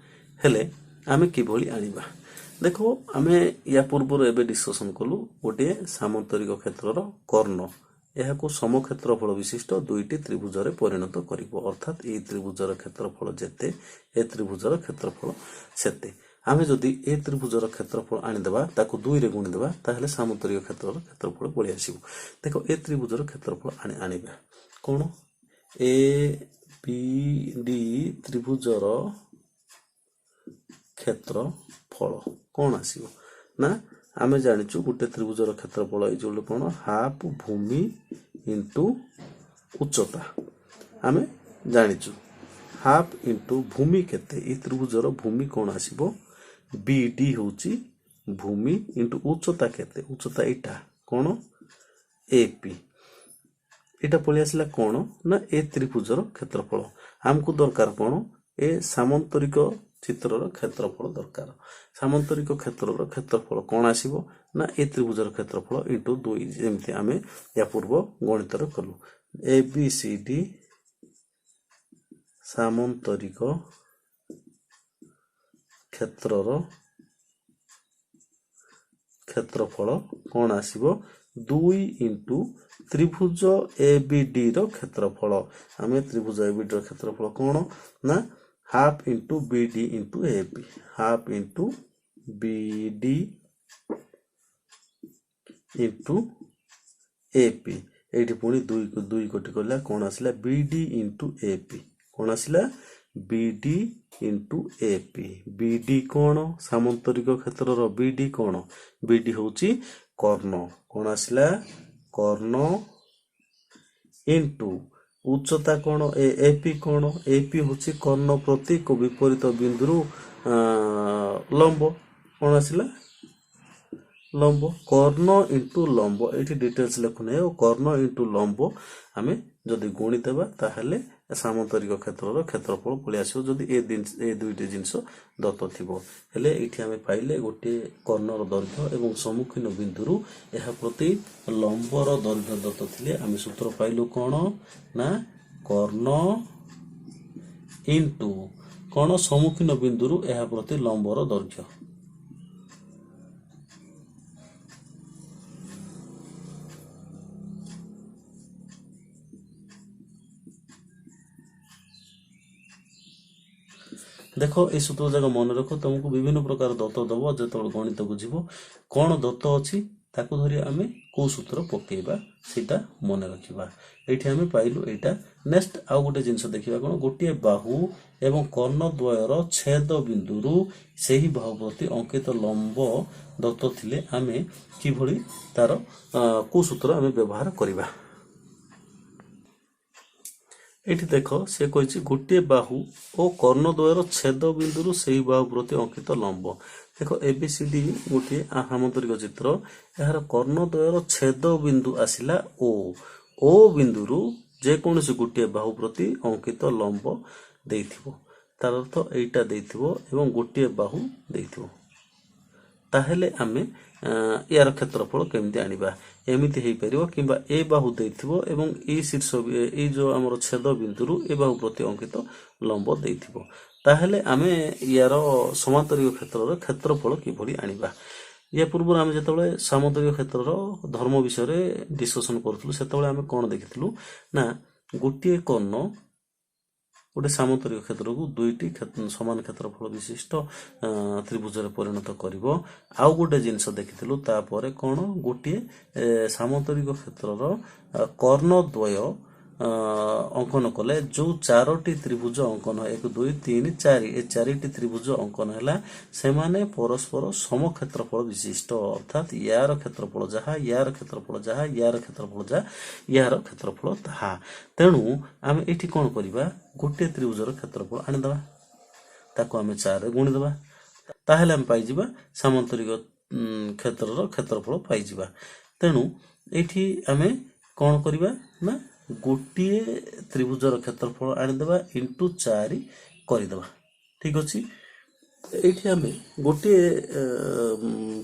ହେଲେ ଆମେ କିଭଳି ଆଣିବା? ଦେଖ, ଆମେ ୟା ପୂର୍ବରୁ ଏବେ ଡିସ୍କସନ୍ କଲୁ ଗୋଟିଏ ସାମନ୍ତରିକ କ୍ଷେତ୍ରର କର୍ଣ୍ଣ ଏହାକୁ ସମକ୍ଷେତ୍ରଫଳ ବିଶିଷ୍ଟ ଦୁଇଟି ତ୍ରିଭୁଜରେ ପରିଣତ କରିବ, ଅର୍ଥାତ୍ ଏଇ ତ୍ରିଭୁଜର କ୍ଷେତ୍ରଫଳ ଯେତେ, ଏ ତ୍ରିଭୁଜର କ୍ଷେତ୍ରଫଳ ସେତେ। ଆମେ ଯଦି ଏ ତ୍ରିଭୁଜର କ୍ଷେତ୍ରଫଳ ଆଣିଦେବା, ତାକୁ 2ରେ ଗୁଣିଦେବା, ତାହେଲେ ସାମନ୍ତରିକ କ୍ଷେତ୍ରର କ୍ଷେତ୍ରଫଳ ପଳେଇ ଆସିବ। ଦେଖ, ଏ ତ୍ରିଭୁଜର କ୍ଷେତ୍ରଫଳ ଆଣିବା କ'ଣ? ଏ ବି ଡି ତ୍ରିଭୁଜର କ୍ଷେତ୍ରଫଳ କ'ଣ ଆସିବ ନା, ଆମେ ଜାଣିଛୁ ଗୋଟେ ତ୍ରିଭୁଜର କ୍ଷେତ୍ରଫଳ ଏଇ ଯେଉଁ କ'ଣ ହାଫ୍ ଭୂମି ଇଣ୍ଟୁ ଉଚ୍ଚତା। ଆମେ ଜାଣିଛୁ ହାଫ୍ ଇଣ୍ଟୁ ଭୂମି କେତେ? ଏଇ ତ୍ରିଭୁଜର ଭୂମି କ'ଣ ଆସିବ? ବି ଡି ହେଉଛି ଭୂମି ଇଣ୍ଟୁ ଉଚ୍ଚତା କେତେ? ଉଚ୍ଚତା ଏଇଟା କ'ଣ? A P. ଏଇଟା ପଳେଇ ଆସିଲା କ'ଣ ନା ଏ ତ୍ରିଭୁଜର କ୍ଷେତ୍ରଫଳ। ଆମକୁ ଦରକାର କ'ଣ? ଏ ସାମନ୍ତରିକ ଚିତ୍ରର କ୍ଷେତ୍ରଫଳ ଦରକାର। ସାମନ୍ତରିକ କ୍ଷେତ୍ରର କ୍ଷେତ୍ରଫଳ କ'ଣ ଆସିବ ନା ଏ ତ୍ରିଭୁଜର କ୍ଷେତ୍ରଫଳ ଇଣ୍ଟୁ 2, ଯେମିତି ଆମେ ୟା ପୂର୍ବ ଗଣିତରେ କଲୁ। ଏ ବି ସି ଡି ସାମନ୍ତରିକ କ୍ଷେତ୍ରର କ୍ଷେତ୍ରଫଳ କ'ଣ ଆସିବ? 2 ଇଣ୍ଟୁ ତ୍ରିଭୁଜ ଏ ବି ଡି ର କ୍ଷେତ୍ରଫଳ। ଆମେ ତ୍ରିଭୁଜ ଏ ବି ଡି ର କ୍ଷେତ୍ରଫଳ କ'ଣ ନା half into B D into A P, half into B D into A P. ଏଇଠି ପୁଣି 2କୁ 2 କଟି ଗଲା, କ'ଣ ଆସିଲା? B D into A P. କ'ଣ ଆସିଲା? B D into A P. B D କ'ଣ? ସାମନ୍ତରିକ କ୍ଷେତ୍ରର ବି ଡି କ'ଣ? ବି ଡି ହେଉଛି କର୍ଣ୍ଣ। କ'ଣ ଆସିଲା? କର୍ଣ୍ଣ ଇଣ୍ଟୁ ଉଚ୍ଚତା କ'ଣ? ଏ ପି କ'ଣ? ଏ ପି ହେଉଛି କର୍ଣ୍ଣ ପ୍ରତି ବିପରୀତ ବିନ୍ଦୁରୁ ଲମ୍ବ। କ'ଣ ଆସିଲା? ଲମ୍ବ। କର୍ଣ୍ଣ ଇଣ୍ଟୁ ଲମ୍ବ, ଏଇଠି ଡିଟେଲ୍ସ ଲେଖୁନାହିଁ। ଆଉ କର୍ଣ୍ଣ ଇଣ୍ଟୁ ଲମ୍ବ ଆମେ ଯଦି ଗୁଣିଦେବା, ତାହେଲେ ସାମନ୍ତରିକ କ୍ଷେତ୍ରର କ୍ଷେତ୍ରଫଳ ପଳେଇ ଆସିବ, ଯଦି ଏ ଦୁଇଟି ଜିନିଷ ଦତ୍ତ ଥିବ। ହେଲେ ଏଇଠି ଆମେ ପାଇଲେ ଗୋଟିଏ କର୍ଣ୍ଣର ଦୈର୍ଘ୍ୟ ଏବଂ ସମ୍ମୁଖୀନ ବିନ୍ଦୁରୁ ଏହା ପ୍ରତି ଲମ୍ବର ଦୈର୍ଘ୍ୟ ଦତ୍ତ ଥିଲେ ଆମେ ସୂତ୍ର ପାଇଲୁ କ'ଣ ନା କର୍ଣ୍ଣ ଇଣ୍ଟୁ କ'ଣ? ସମ୍ମୁଖୀନ ବିନ୍ଦୁରୁ ଏହା ପ୍ରତି ଲମ୍ବର ଦୈର୍ଘ୍ୟ। ଦେଖ, ଏଇ ସୂତ୍ର ଯାକ ମନେ ରଖ, ତମକୁ ବିଭିନ୍ନ ପ୍ରକାର ଦତ୍ତ ଦେବ ଯେତେବେଳେ ଗଣିତକୁ ଯିବ। କ'ଣ ଦତ୍ତ ଅଛି ତାକୁ ଧରି ଆମେ କେଉଁ ସୂତ୍ର ପକେଇବା ସେଇଟା ମନେ ରଖିବା। ଏଇଠି ଆମେ ପାଇଲୁ ଏଇଟା। ନେକ୍ସଟ ଆଉ ଗୋଟେ ଜିନିଷ ଦେଖିବା କ'ଣ? ଗୋଟିଏ ବାହୁ ଏବଂ କର୍ଣ୍ଣଦ୍ୱୟର ଛେଦ ବିନ୍ଦୁରୁ ସେହି ବାହୁ ପ୍ରତି ଅଙ୍କିତ ଲମ୍ବ ଦତ୍ତ ଥିଲେ ଆମେ କିଭଳି ତାର କେଉଁ ସୂତ୍ର ଆମେ ବ୍ୟବହାର କରିବା? ଏଇଠି ଦେଖ, ସେ କହିଛି ଗୋଟିଏ ବାହୁ ଓ କର୍ଣ୍ଣଦ୍ୱୟର ଛେଦ ବିନ୍ଦୁରୁ ସେହି ବାହୁ ପ୍ରତି ଅଙ୍କିତ ଲମ୍ବ। ଦେଖ, ଏ ବି ସି ଡି ଗୋଟିଏ ସାମନ୍ତରିକ ଚିତ୍ର, ଏହାର କର୍ଣ୍ଣଦ୍ୱୟର ଛେଦ ବିନ୍ଦୁ ଆସିଲା ଓ। ଓ ବିନ୍ଦୁରୁ ଯେକୌଣସି ଗୋଟିଏ ବାହୁ ପ୍ରତି ଅଙ୍କିତ ଲମ୍ବ ଦେଇଥିବ, ତାର ଅର୍ଥ ଏଇଟା ଦେଇଥିବ ଏବଂ ଗୋଟିଏ ବାହୁ ଦେଇଥିବ, ତାହେଲେ ଆମେ ୟାର କ୍ଷେତ୍ରଫଳ କେମିତି ଆଣିବା? ଏମିତି ହେଇପାରିବ, କିମ୍ବା ଏ ବାହୁ ଦେଇଥିବ ଏବଂ ଏଇ ଶୀର୍ଷ, ଏଇ ଯେଉଁ ଆମର ଛେଦ ବିନ୍ଦୁରୁ ଏ ବାହୁ ପ୍ରତି ଅଙ୍କିତ ଲମ୍ବ ଦେଇଥିବ, ତାହେଲେ ଆମେ ୟାର ସମାନ୍ତରିକ କ୍ଷେତ୍ରର କ୍ଷେତ୍ରଫଳ କିଭଳି ଆଣିବା? ୟା ପୂର୍ବରୁ ଆମେ ଯେତେବେଳେ ସାମନ୍ତରିକ କ୍ଷେତ୍ରର ଧର୍ମ ବିଷୟରେ ଡିସ୍କସନ୍ କରୁଥିଲୁ, ସେତେବେଳେ ଆମେ କ'ଣ ଦେଖିଥିଲୁ ନା ଗୋଟିଏ କର୍ଣ୍ଣ ଗୋଟେ ସାମନ୍ତରିକ କ୍ଷେତ୍ରକୁ ଦୁଇଟି ସମାନ କ୍ଷେତ୍ରଫଳ ବିଶିଷ୍ଟ ତ୍ରିଭୁଜରେ ପରିଣତ କରିବ। ଆଉ ଗୋଟେ ଜିନିଷ ଦେଖିଥିଲୁ ତାପରେ କ'ଣ? ଗୋଟିଏ ସାମନ୍ତରିକ କ୍ଷେତ୍ରର କର୍ଣ୍ଣଦ୍ୱୟ ଅଙ୍କନ କଲେ ଯେଉଁ 4ଟି ତ୍ରିଭୁଜ ଅଙ୍କନ, 1 2 3 4, ଏ 4ଟି ତ୍ରିଭୁଜ ଅଙ୍କନ ହେଲା, ସେମାନେ ପରସ୍ପର ସମକ୍ଷେତ୍ରଫଳ ବିଶିଷ୍ଟ, ଅର୍ଥାତ୍ ୟାର କ୍ଷେତ୍ରଫଳ ଯାହା, ୟାର କ୍ଷେତ୍ରଫଳ ଯାହା, ୟାର କ୍ଷେତ୍ରଫଳ ଯାହା, ୟାର କ୍ଷେତ୍ରଫଳ ତାହା। ତେଣୁ ଆମେ ଏଇଠି କ'ଣ କରିବା? ଗୋଟିଏ ତ୍ରିଭୁଜର କ୍ଷେତ୍ରଫଳ ଆଣିଦେବା, ତାକୁ ଆମେ 4ରେ ଗୁଣିଦେବା, ତାହେଲେ ଆମେ ପାଇଯିବା ସାମନ୍ତରିକ କ୍ଷେତ୍ରର କ୍ଷେତ୍ରଫଳ ପାଇଯିବା। ତେଣୁ ଏଇଠି ଆମେ କ'ଣ କରିବା ନା ଗୋଟିଏ ତ୍ରିଭୁଜର କ୍ଷେତ୍ରଫଳ ଆଣିଦେବା, ଇଣ୍ଟୁ 4 କରିଦେବା। ଠିକ୍ ଅଛି, ଏଇଠି ଆମେ ଗୋଟିଏ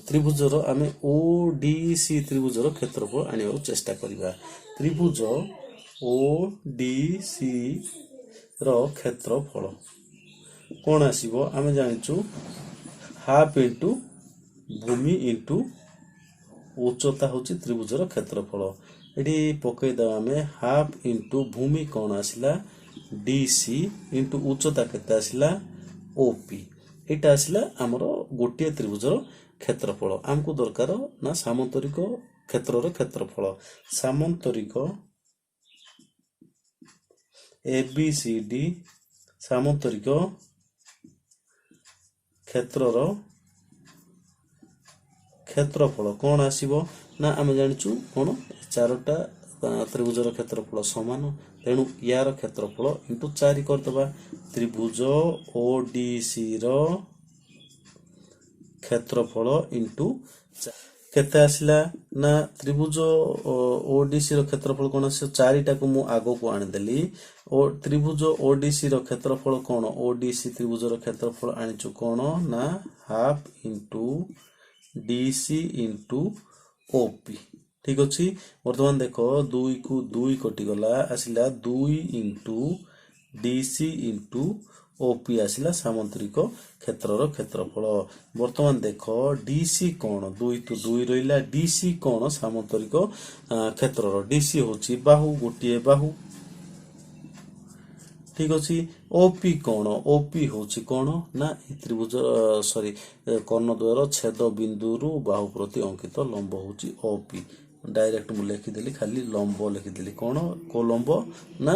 ତ୍ରିଭୁଜର, ଆମେ ଓ ଡି ସି ତ୍ରିଭୁଜର କ୍ଷେତ୍ରଫଳ ଆଣିବାକୁ ଚେଷ୍ଟା କରିବା। ତ୍ରିଭୁଜ ଓ ଡି ସି ର କ୍ଷେତ୍ରଫଳ କ'ଣ ଆସିବ? ଆମେ ଜାଣିଛୁ ହାଫ୍ ଇଣ୍ଟୁ ଭୂମି ଇଣ୍ଟୁ ଉଚ୍ଚତା ହେଉଛି ତ୍ରିଭୁଜର କ୍ଷେତ୍ରଫଳ। ଏଠି ପକେଇଦେବା ଆମେ ହାଫ୍ ଇଣ୍ଟୁ ଭୂମି କ'ଣ ଆସିଲା? ଡି ସି, ଇଣ୍ଟୁ ଉଚ୍ଚତା କେତେ ଆସିଲା? ଓ ପି। ଏଇଟା ଆସିଲା ଆମର ଗୋଟିଏ ତ୍ରିଭୁଜର କ୍ଷେତ୍ରଫଳ। ଆମକୁ ଦରକାର ନା ସାମନ୍ତରିକ କ୍ଷେତ୍ରର କ୍ଷେତ୍ରଫଳ। ସାମନ୍ତରିକ ଏ ବି ସି ଡି, ସାମନ୍ତରିକ କ୍ଷେତ୍ରର କ୍ଷେତ୍ରଫଳ କ'ଣ ଆସିବ ନା ଆମେ ଜାଣିଛୁ କ'ଣ, ଚାରୋଟା ତ୍ରିଭୁଜର କ୍ଷେତ୍ରଫଳ ସମାନ, ତେଣୁ ୟାର କ୍ଷେତ୍ରଫଳ ଇଣ୍ଟୁ 4 କରିଦେବା। ତ୍ରିଭୁଜ ଓ ଡି ସି ର କ୍ଷେତ୍ରଫଳ ଇଣ୍ଟୁ କେତେ ଆସିଲା ନା ତ୍ରିଭୁଜ ଓ ଡି ସି ର କ୍ଷେତ୍ରଫଳ କ'ଣ ଆସିବ? 4ଟାକୁ ମୁଁ ଆଗକୁ ଆଣିଦେଲି। ଓ ତ୍ରିଭୁଜ ଓ ଡି ସି ର କ୍ଷେତ୍ରଫଳ କ'ଣ? ଓ ଡି ସି ତ୍ରିଭୁଜର କ୍ଷେତ୍ରଫଳ ଆଣିଛୁ କ'ଣ ନା half into D C into O P. ଠିକ୍ ଅଛି, ବର୍ତ୍ତମାନ ଦେଖ 2କୁ 2 କଟିଗଲା, ଆସିଲା 2 into D C into O P ଆସିଲା ସାମନ୍ତରିକ କ୍ଷେତ୍ରର କ୍ଷେତ୍ରଫଳ। ବର୍ତ୍ତମାନ ଦେଖ ଡି ସି କ'ଣ? 2 ତ 2 ରହିଲା। ଡି ସି କ'ଣ ସାମନ୍ତରିକ କ୍ଷେତ୍ରର? ଡି ସି ହେଉଛି ବାହୁ, ଗୋଟିଏ ବାହୁ। ଠିକ୍ ଅଛି, ଓ ପି କ'ଣ? ଓ ପି ହେଉଛି କ'ଣ ନା ଏ ତ୍ରିଭୁଜ, ସରି, କର୍ଣ୍ଣଦ୍ୱୟର ଛେଦ ବିନ୍ଦୁରୁ ବାହୁ ପ୍ରତି ଅଙ୍କିତ ଲମ୍ବ ହେଉଛି ଓ ପି। ଡାଇରେକ୍ଟ ମୁଁ ଲେଖିଦେଲି, ଖାଲି ଲମ୍ବ ଲେଖିଦେଲି। କ'ଣ, କୋଉ ଲମ୍ବ ନା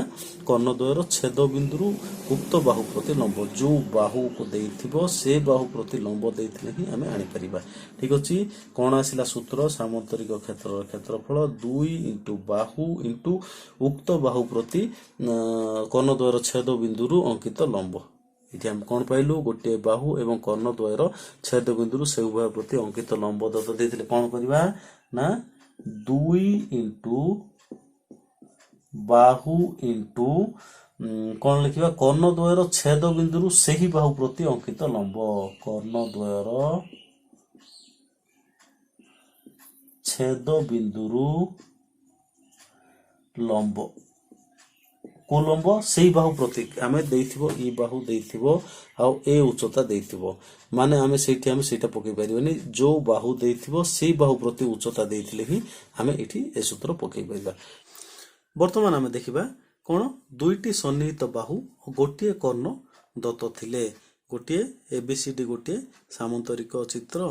କର୍ଣ୍ଣଦ୍ୱୟର ଛେଦ ବିନ୍ଦୁରୁ ଉକ୍ତ ବାହୁ ପ୍ରତି ଲମ୍ବ। ଯୋଉ ବାହୁକୁ ଦେଇଥିବ ସେ ବାହୁ ପ୍ରତି ଲମ୍ବ ଦେଇଥିଲେ ହିଁ ଆମେ ଆଣିପାରିବା। ଠିକ୍ ଅଛି, କ'ଣ ଆସିଲା ସୂତ୍ର? ସାମନ୍ତରିକ କ୍ଷେତ୍ରର କ୍ଷେତ୍ରଫଳ 2 ଇଣ୍ଟୁ ବାହୁ ଇଣ୍ଟୁ ଉକ୍ତ ବାହୁ ପ୍ରତି କର୍ଣ୍ଣଦ୍ୱୟର ଛେଦ ବିନ୍ଦୁରୁ ଅଙ୍କିତ ଲମ୍ବ। ଏଠି ଆମେ କ'ଣ ପାଇଲୁ? ଗୋଟିଏ ବାହୁ ଏବଂ କର୍ଣ୍ଣଦ୍ୱୟର ଛେଦ ବିନ୍ଦୁରୁ ସେ ଉଭୟ ପ୍ରତି ଅଙ୍କିତ ଲମ୍ବ ଦତ୍ତ ଦେଇଥିଲେ କ'ଣ କରିବା ନା 2 ଇଣ୍ଟୁ ବାହୁ ଇଣ୍ଟୁ କ'ଣ ଲେଖିବା? କର୍ଣ୍ଣଦ୍ୱୟର ଛେଦ ବିନ୍ଦୁରୁ ସେହି ବାହୁ ପ୍ରତି ଅଙ୍କିତ ଲମ୍ବ। କର୍ଣ୍ଣଦ୍ୱୟର ଛେଦ ବିନ୍ଦୁରୁ ଲମ୍ବ, କୋଉ ଲମ୍ବ? ସେଇ ବାହୁ ପ୍ରତି ଆମେ ଦେଇଥିବ, ଇ ବାହୁ ଦେଇଥିବ ଆଉ ଏ ଉଚ୍ଚତା ଦେଇଥିବ, ମାନେ ଆମେ ସେଇଠି ଆମେ ସେଇଟା ପକେଇ ପାରିବାନି। ଯୋଉ ବାହୁ ଦେଇଥିବ ସେଇ ବାହୁ ପ୍ରତି ଉଚ୍ଚତା ଦେଇଥିଲେ ହିଁ ଆମେ ଏଠି ଏ ସୂତ୍ର ପକେଇ ପାରିବା। ବର୍ତ୍ତମାନ ଆମେ ଦେଖିବା କ'ଣ, ଦୁଇଟି ସନ୍ନିହିତ ବାହୁ ଓ ଗୋଟିଏ କର୍ଣ୍ଣ ଦତ୍ତ ଥିଲେ, ଗୋଟିଏ ଏ ବି ସି ଡି ଗୋଟିଏ ସାମନ୍ତରିକ ଚିତ୍ର।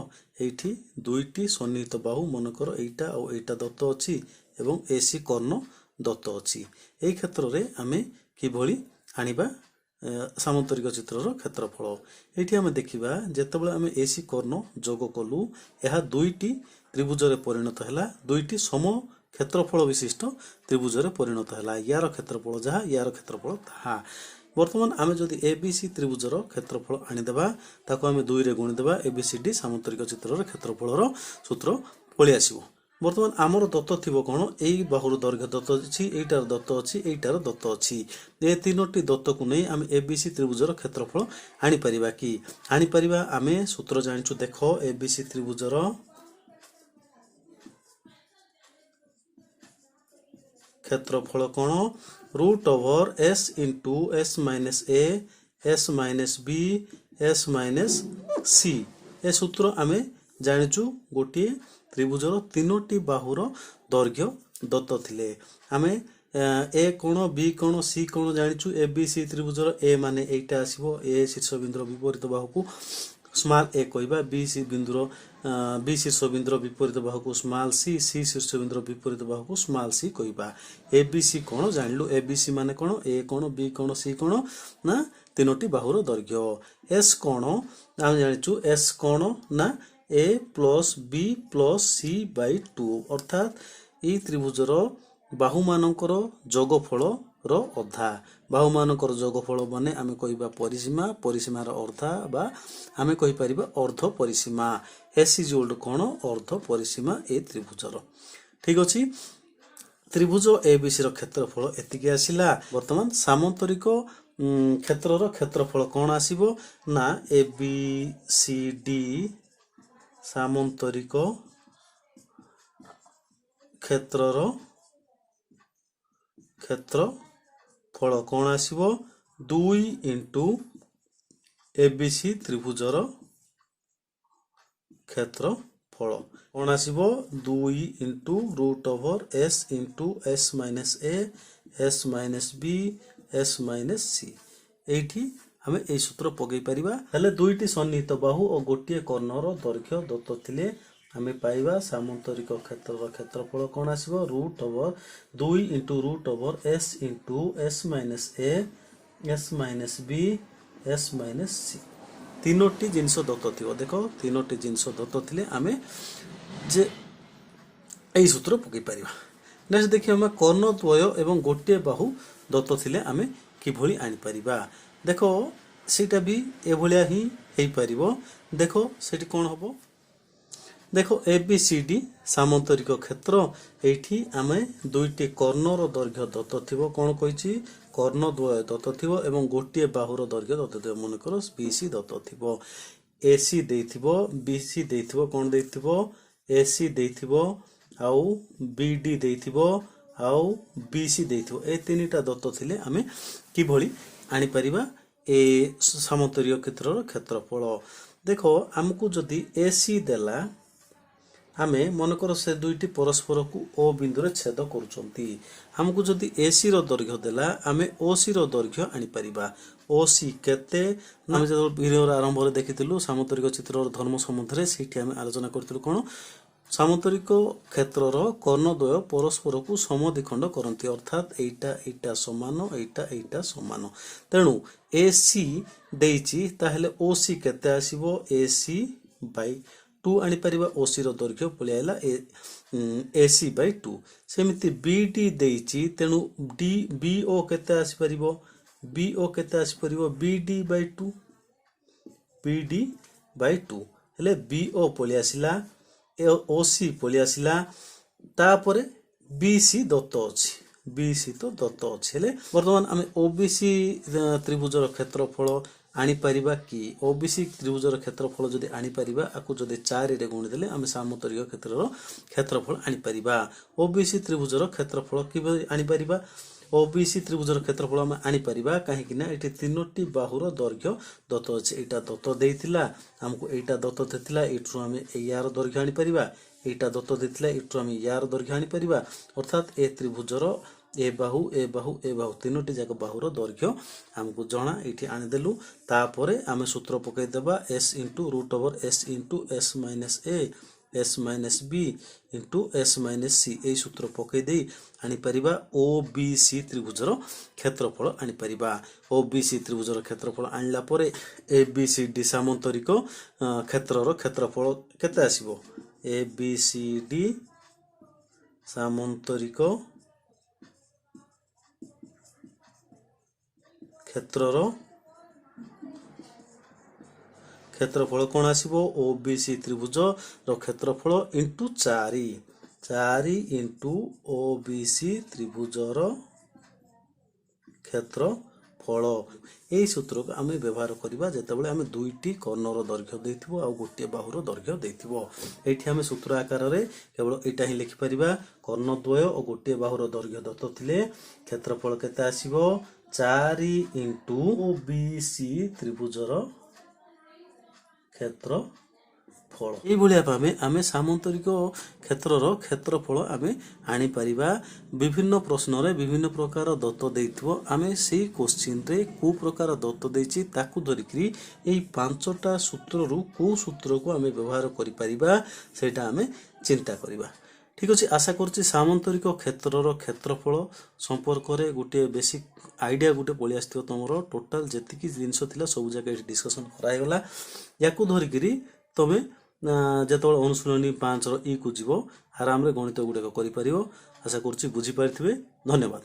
ଏଇଠି ଦୁଇଟି ସନ୍ନିହିତ ବାହୁ, ମନେକର ଏଇଟା ଆଉ ଏଇଟା ଦତ୍ତ ଅଛି ଏବଂ ଏ ସି କର୍ଣ୍ଣ ଦତ୍ତ ଅଛି। ଏଇ କ୍ଷେତ୍ରରେ ଆମେ କିଭଳି ଆଣିବା ସାମନ୍ତରିକ ଚିତ୍ରର କ୍ଷେତ୍ରଫଳ? ଏଇଠି ଆମେ ଦେଖିବା, ଯେତେବେଳେ ଆମେ ଏ ସି କର୍ଣ୍ଣ ଯୋଗ କଲୁ, ଏହା ଦୁଇଟି ତ୍ରିଭୁଜରେ ପରିଣତ ହେଲା, ଦୁଇଟି ସମ କ୍ଷେତ୍ରଫଳ ବିଶିଷ୍ଟ ତ୍ରିଭୁଜରେ ପରିଣତ ହେଲା। ୟାର କ୍ଷେତ୍ରଫଳ ଯାହା, ୟାର କ୍ଷେତ୍ରଫଳ ତାହା। ବର୍ତ୍ତମାନ ଆମେ ଯଦି ଏ ବି ସି ତ୍ରିଭୁଜର କ୍ଷେତ୍ରଫଳ ଆଣିଦେବା, ତାକୁ ଆମେ 2ରେ ଗୁଣିଦେବା, ଏ ବି ସି ଡି ସାମନ୍ତରିକ ଚିତ୍ରର କ୍ଷେତ୍ରଫଳର ସୂତ୍ର ପଳେଇ ଆସିବ। ବର୍ତ୍ତମାନ ଆମର ଦତ୍ତ ଥିବ କ'ଣ? ଏଇ ବାହୁର ଦୈର୍ଘ୍ୟ ଦତ୍ତ ଅଛି, ଏଇଟାର ଦତ୍ତ ଅଛି, ଏଇଟାର ଦତ୍ତ ଅଛି। ଏ ତିନୋଟି ଦତ୍ତକୁ ନେଇ ଆମେ ଏ ବି ସି ତ୍ରିଭୁଜର କ୍ଷେତ୍ରଫଳ ଆଣିପାରିବା କି? ଆଣିପାରିବା। ଆମେ ସୂତ୍ର ଜାଣିଛୁ। ଦେଖ, ଏ ବି ସି ତ୍ରିଭୁଜର କ୍ଷେତ୍ରଫଳ କ'ଣ? Root over S into S minus A, S minus B, S minus C. ଏ ସୂତ୍ର ଆମେ ଜାଣିଛୁ। ଗୋଟିଏ ତ୍ରିଭୁଜର ତିନୋଟି ବାହୁର ଦୈର୍ଘ୍ୟ ଦତ୍ତ ଥିଲେ ଆମେ ଏ କ'ଣ, ବି କ'ଣ, ସି କ'ଣ ଜାଣିଛୁ। ଏ ବି ସି ତ୍ରିଭୁଜର ଏ ମାନେ ଏଇଟା ଆସିବ, ଏ ଶୀର୍ଷବିନ୍ଦୁର ବିପରୀତ ବାହୁକୁ ସ୍ମଲ୍ ଏ କହିବା, ବି ସି ବିନ୍ଦୁର, ବି ଶୀର୍ଷବିନ୍ଦୁର ବିପରୀତ ବାହୁକୁ ସ୍ମଲ୍ ସି, ସି ଶୀର୍ଷବିନ୍ଦୁର ବିପରୀତ ବାହୁକୁ ସ୍ମଲ୍ ସି କହିବା। ଏ ବି ସି କ'ଣ ଜାଣିଲୁ? ଏ ବି ସି ମାନେ କ'ଣ? ଏ କ'ଣ, ବି କ'ଣ, ସି କ'ଣ ନା ତିନୋଟି ବାହୁର ଦୈର୍ଘ୍ୟ। ଏସ୍ କ'ଣ ଆମେ ଜାଣିଛୁ? ଏସ୍ କ'ଣ ନା ଏ plus B plus C by 2, ଅର୍ଥାତ୍ ଏଇ ତ୍ରିଭୁଜର ବାହୁମାନଙ୍କର ଯୋଗଫଳର ଅଧା। ବାହୁମାନଙ୍କର ଯୋଗଫଳ ମାନେ ଆମେ କହିବା ପରିସୀମା, ପରିସୀମାର ଅର୍ଧା ବା ଆମେ କହିପାରିବା ଅର୍ଦ୍ଧ ପରିସୀମା। ଏସ୍ is equal କ'ଣ? ଅର୍ଦ୍ଧ ପରିସୀମା ଏ ତ୍ରିଭୁଜର। ଠିକ୍ ଅଛି। ତ୍ରିଭୁଜ ଏ ବି ସିର କ୍ଷେତ୍ରଫଳ ଏତିକି ଆସିଲା। ବର୍ତ୍ତମାନ ସାମନ୍ତରିକ କ୍ଷେତ୍ରର କ୍ଷେତ୍ରଫଳ କ'ଣ ଆସିବ ନା ଏ ବି ସି ଡି ସାମନ୍ତରିକ କ୍ଷେତ୍ରର କ୍ଷେତ୍ରଫଳ କ'ଣ ଆସିବ? 2 ଇଣ୍ଟୁ ଏ ବି ସି ତ୍ରିଭୁଜର କ୍ଷେତ୍ରଫଳ କ'ଣ ଆସିବ? 2 into root over S into S minus A, S minus B, S minus C। ଏଇଠି ଆମେ ଏଇ ସୂତ୍ର ପକାଇ ପାରିବା। ହେଲେ ଦୁଇଟି ସନ୍ନିହିତ ବାହୁ ଓ ଗୋଟିଏ କର୍ଣ୍ଣର ଦୈର୍ଘ୍ୟ ଦତ୍ତ ଥିଲେ ଆମେ ପାଇବା ସାମନ୍ତରିକ କ୍ଷେତ୍ରର କ୍ଷେତ୍ରଫଳ କ'ଣ ଆସିବ? Root over 2 into root over S into S minus A, S minus B, S minus C। ତିନୋଟି ଜିନିଷ ଦତ୍ତ ଥିବ। ଦେଖ, ତିନୋଟି ଜିନିଷ ଦତ୍ତ ଥିଲେ ଆମେ ଯେ ଏଇ ସୂତ୍ର ପକାଇ ପାରିବା। ନେକ୍ସଟ ଦେଖିବା ଆମେ କର୍ଣ୍ଣଦ୍ୱୟ ଏବଂ ଗୋଟିଏ ବାହୁ ଦତ୍ତ ଥିଲେ ଆମେ କିଭଳି ଆଣିପାରିବା। ଦେଖ, ସେଇଟା ବି ଏଭଳିଆ ହିଁ ହେଇପାରିବ। ଦେଖ, ସେଠି କ'ଣ ହବ। ଦେଖ, ଏ ବି ସି ଡି ସାମନ୍ତରିକ କ୍ଷେତ୍ର। ଏଇଠି ଆମେ ଦୁଇଟି କର୍ଣ୍ଣର ଦୈର୍ଘ୍ୟ ଦତ୍ତ ଥିବ। କ'ଣ କହିଛି? କର୍ଣ୍ଣଦ୍ୱୟ ଦତ୍ତ ଥିବ ଏବଂ ଗୋଟିଏ ବାହୁର ଦୈର୍ଘ୍ୟ ଦତ୍ତ ଥିବ। ମନେକର ବି ସି ଦତ୍ତ ଥିବ, ଏ ସି ଦେଇଥିବ, ବି ସି ଦେଇଥିବ। କ'ଣ ଦେଇଥିବ? ଏ ସି ଦେଇଥିବ, ଆଉ ବି ଡି ଦେଇଥିବ, ଆଉ ବି ସି ଦେଇଥିବ। ଏ ତିନିଟା ଦତ୍ତ ଥିଲେ ଆମେ କିଭଳି ଆଣିପାରିବା ଏ ସାମନ୍ତରିକ କ୍ଷେତ୍ରର କ୍ଷେତ୍ରଫଳ? ଦେଖ, ଆମକୁ ଯଦି ଏ ସି ଦେଲା, ଆମେ ମନେକର ସେ ଦୁଇଟି ପରସ୍ପରକୁ ଓ ବିନ୍ଦୁରେ ଛେଦ କରୁଛନ୍ତି। ଆମକୁ ଯଦି ଏ ସି ର ଦୈର୍ଘ୍ୟ ଦେଲା, ଆମେ ଓ ସି ର ଦୈର୍ଘ୍ୟ ଆଣିପାରିବା। ଓ ସି କେତେ? ଆମେ ଯେତେବେଳେ ଭିଡ଼ିଓର ଆରମ୍ଭରେ ଦେଖିଥିଲୁ ସାମନ୍ତରିକ ଚିତ୍ରର ଧର୍ମ ସମ୍ବନ୍ଧରେ, ସେଇଠି ଆମେ ଆଲୋଚନା କରିଥିଲୁ କ'ଣ? ସାମନ୍ତରିକ କ୍ଷେତ୍ରର କର୍ଣ୍ଣଦ୍ୱୟ ପରସ୍ପରକୁ ସମଦ୍ୱିଖଣ୍ଡ କରନ୍ତି। ଅର୍ଥାତ୍ ଏଇଟା ଏଇଟା ସମାନ, ଏଇଟା ଏଇଟା ସମାନ। ତେଣୁ ଏ ସି ଦେଇଛି, ତାହେଲେ ଓ ସି କେତେ ଆସିବ? ଏ ସି ବାଇ ଟୁ ଆଣିପାରିବା। ଓ ସିର ଦୈର୍ଘ୍ୟ ପଳେଇ ଆଇଲା ଏ ସି ବାଇ ଟୁ। ସେମିତି ବି ଡି ଦେଇଛି, ତେଣୁ ଡି ବି ଓ କେତେ ଆସିପାରିବ? ବି ଓ କେତେ ଆସିପାରିବ? B D by two, B D by two। ହେଲେ ବି ଓ ପଳେଇ ଆସିଲା, ଏ ଓ ସି ପଳେଇ ଆସିଲା। ତାପରେ ବି ସି ଦତ୍ତ ଅଛି, ବି ସି ତ ଦତ୍ତ ଅଛି। ହେଲେ ବର୍ତ୍ତମାନ ଆମେ ଓ ବି ସି ତ୍ରିଭୁଜର କ୍ଷେତ୍ରଫଳ ଆଣିପାରିବା କି? ଓ ବି ସି ତ୍ରିଭୁଜର କ୍ଷେତ୍ରଫଳ ଯଦି ଆଣିପାରିବା, ଆକୁ ଯଦି 4ରେ ଗୁଣିଦେଲେ ଆମେ ସାମନ୍ତରିକ କ୍ଷେତ୍ରର କ୍ଷେତ୍ରଫଳ ଆଣିପାରିବା। ଓ ବି ସି ତ୍ରିଭୁଜର କ୍ଷେତ୍ରଫଳ କିଭଳି ଆଣିପାରିବା? ଓ ବି ସି ତ୍ରିଭୁଜର କ୍ଷେତ୍ରଫଳ ଆମେ ଆଣିପାରିବା, କାହିଁକି ନା ଏଠି ତିନୋଟି ବାହୁର ଦୈର୍ଘ୍ୟ ଦତ୍ତ ଅଛି। ଏଇଟା ଦତ୍ତ ଦେଇଥିଲା ଆମକୁ, ଏଇଟା ଦତ୍ତ ଦେଇଥିଲା, ଏଇଠୁ ଆମେ ୟାର ଦୈର୍ଘ୍ୟ ଆଣିପାରିବା। ଏଇଟା ଦତ୍ତ ଦେଇଥିଲା, ଏଇଠୁ ଆମେ ୟାର ଦୈର୍ଘ୍ୟ ଆଣିପାରିବା। ଅର୍ଥାତ୍ ଏ ତ୍ରିଭୁଜର ଏ ବାହୁ, ଏ ବାହୁ, ଏ ବାହୁ, ତିନୋଟି ଯାକ ବାହୁର ଦୈର୍ଘ୍ୟ ଆମକୁ ଜଣା, ଏଇଠି ଆଣିଦେଲୁ। ତାପରେ ଆମେ ସୂତ୍ର ପକାଇଦେବା S into root over S into S minus A, S minus B into S minus C। ଏଇ ସୂତ୍ର ପକାଇ ଦେଇ ଆଣିପାରିବା ଓ ବି ସି ତ୍ରିଭୁଜର କ୍ଷେତ୍ରଫଳ ଆଣିପାରିବା। ଓ ବି ସି ତ୍ରିଭୁଜର କ୍ଷେତ୍ରଫଳ ଆଣିଲା ପରେ ଏ ବି ସି ଡି ସାମନ୍ତରିକ କ୍ଷେତ୍ରର କ୍ଷେତ୍ରଫଳ କେତେ ଆସିବ? ଏ ବି ସି ଡି ସାମନ୍ତରିକ କ୍ଷେତ୍ରର କ୍ଷେତ୍ରଫଳ କ'ଣ ଆସିବ? ଓ ବି ସି ତ୍ରିଭୁଜର କ୍ଷେତ୍ରଫଳ ଇଣ୍ଟୁ 4, 4 ଇଣ୍ଟୁ ଓ ବି ସି ତ୍ରିଭୁଜର କ୍ଷେତ୍ରଫଳ। ଏଇ ସୂତ୍ରକୁ ଆମେ ବ୍ୟବହାର କରିବା ଯେତେବେଳେ ଆମେ ଦୁଇଟି କର୍ଣ୍ଣର ଦୈର୍ଘ୍ୟ ଦେଇଥିବ ଆଉ ଗୋଟିଏ ବାହୁର ଦୈର୍ଘ୍ୟ ଦେଇଥିବ। ଏଇଠି ଆମେ ସୂତ୍ର ଆକାରରେ କେବଳ ଏଇଟା ହିଁ ଲେଖିପାରିବା। କର୍ଣ୍ଣଦ୍ୱୟ ଓ ଗୋଟିଏ ବାହୁର ଦୈର୍ଘ୍ୟ ଦତ୍ତ ଥିଲେ କ୍ଷେତ୍ରଫଳ କେତେ ଆସିବ? 4 ଇଣ୍ଟୁ ଓ ବି ସି ତ୍ରିଭୁଜର କ୍ଷେତ୍ରଫଳ। ଏଇଭଳିଆ ଭାବେ ଆମେ ସାମନ୍ତରିକ କ୍ଷେତ୍ରର କ୍ଷେତ୍ରଫଳ ଆମେ ଆଣିପାରିବା। ବିଭିନ୍ନ ପ୍ରଶ୍ନରେ ବିଭିନ୍ନ ପ୍ରକାର ଦତ୍ତ ଦେଇଥିବ। ଆମେ ସେଇ କୋଶ୍ଚିନ୍ରେ କେଉଁ ପ୍ରକାର ଦତ୍ତ ଦେଇଛି, ତାକୁ ଧରିକିରି ଏଇ ପାଞ୍ଚଟା ସୂତ୍ରରୁ କେଉଁ ସୂତ୍ରକୁ ଆମେ ବ୍ୟବହାର କରିପାରିବା, ସେଇଟା ଆମେ ଚିନ୍ତା କରିବା। ଠିକ୍ ଅଛି, ଆଶା କରୁଛି ସାମନ୍ତରିକ କ୍ଷେତ୍ରର କ୍ଷେତ୍ରଫଳ ସମ୍ପର୍କରେ ଗୋଟିଏ ବେସିକ୍ ଆଇଡ଼ିଆ ଗୋଟେ ପଳେଇ ଆସିଥିବ ତୁମର। ଟୋଟାଲ୍ ଯେତିକି ଜିନିଷ ଥିଲା, ସବୁ ଜାଗା ଏଠି ଡିସ୍କସନ୍ କରାହେଇଗଲା। ୟାକୁ ଧରିକିରି ତମେ ଯେତେବେଳେ ଅନୁଶୀଳନୀ 5ର ଇ କୁ ଯିବ, ଆରାମରେ ଗଣିତ ଗୁଡ଼ିକ କରିପାରିବ। ଆଶା କରୁଛି ବୁଝିପାରିଥିବେ। ଧନ୍ୟବାଦ।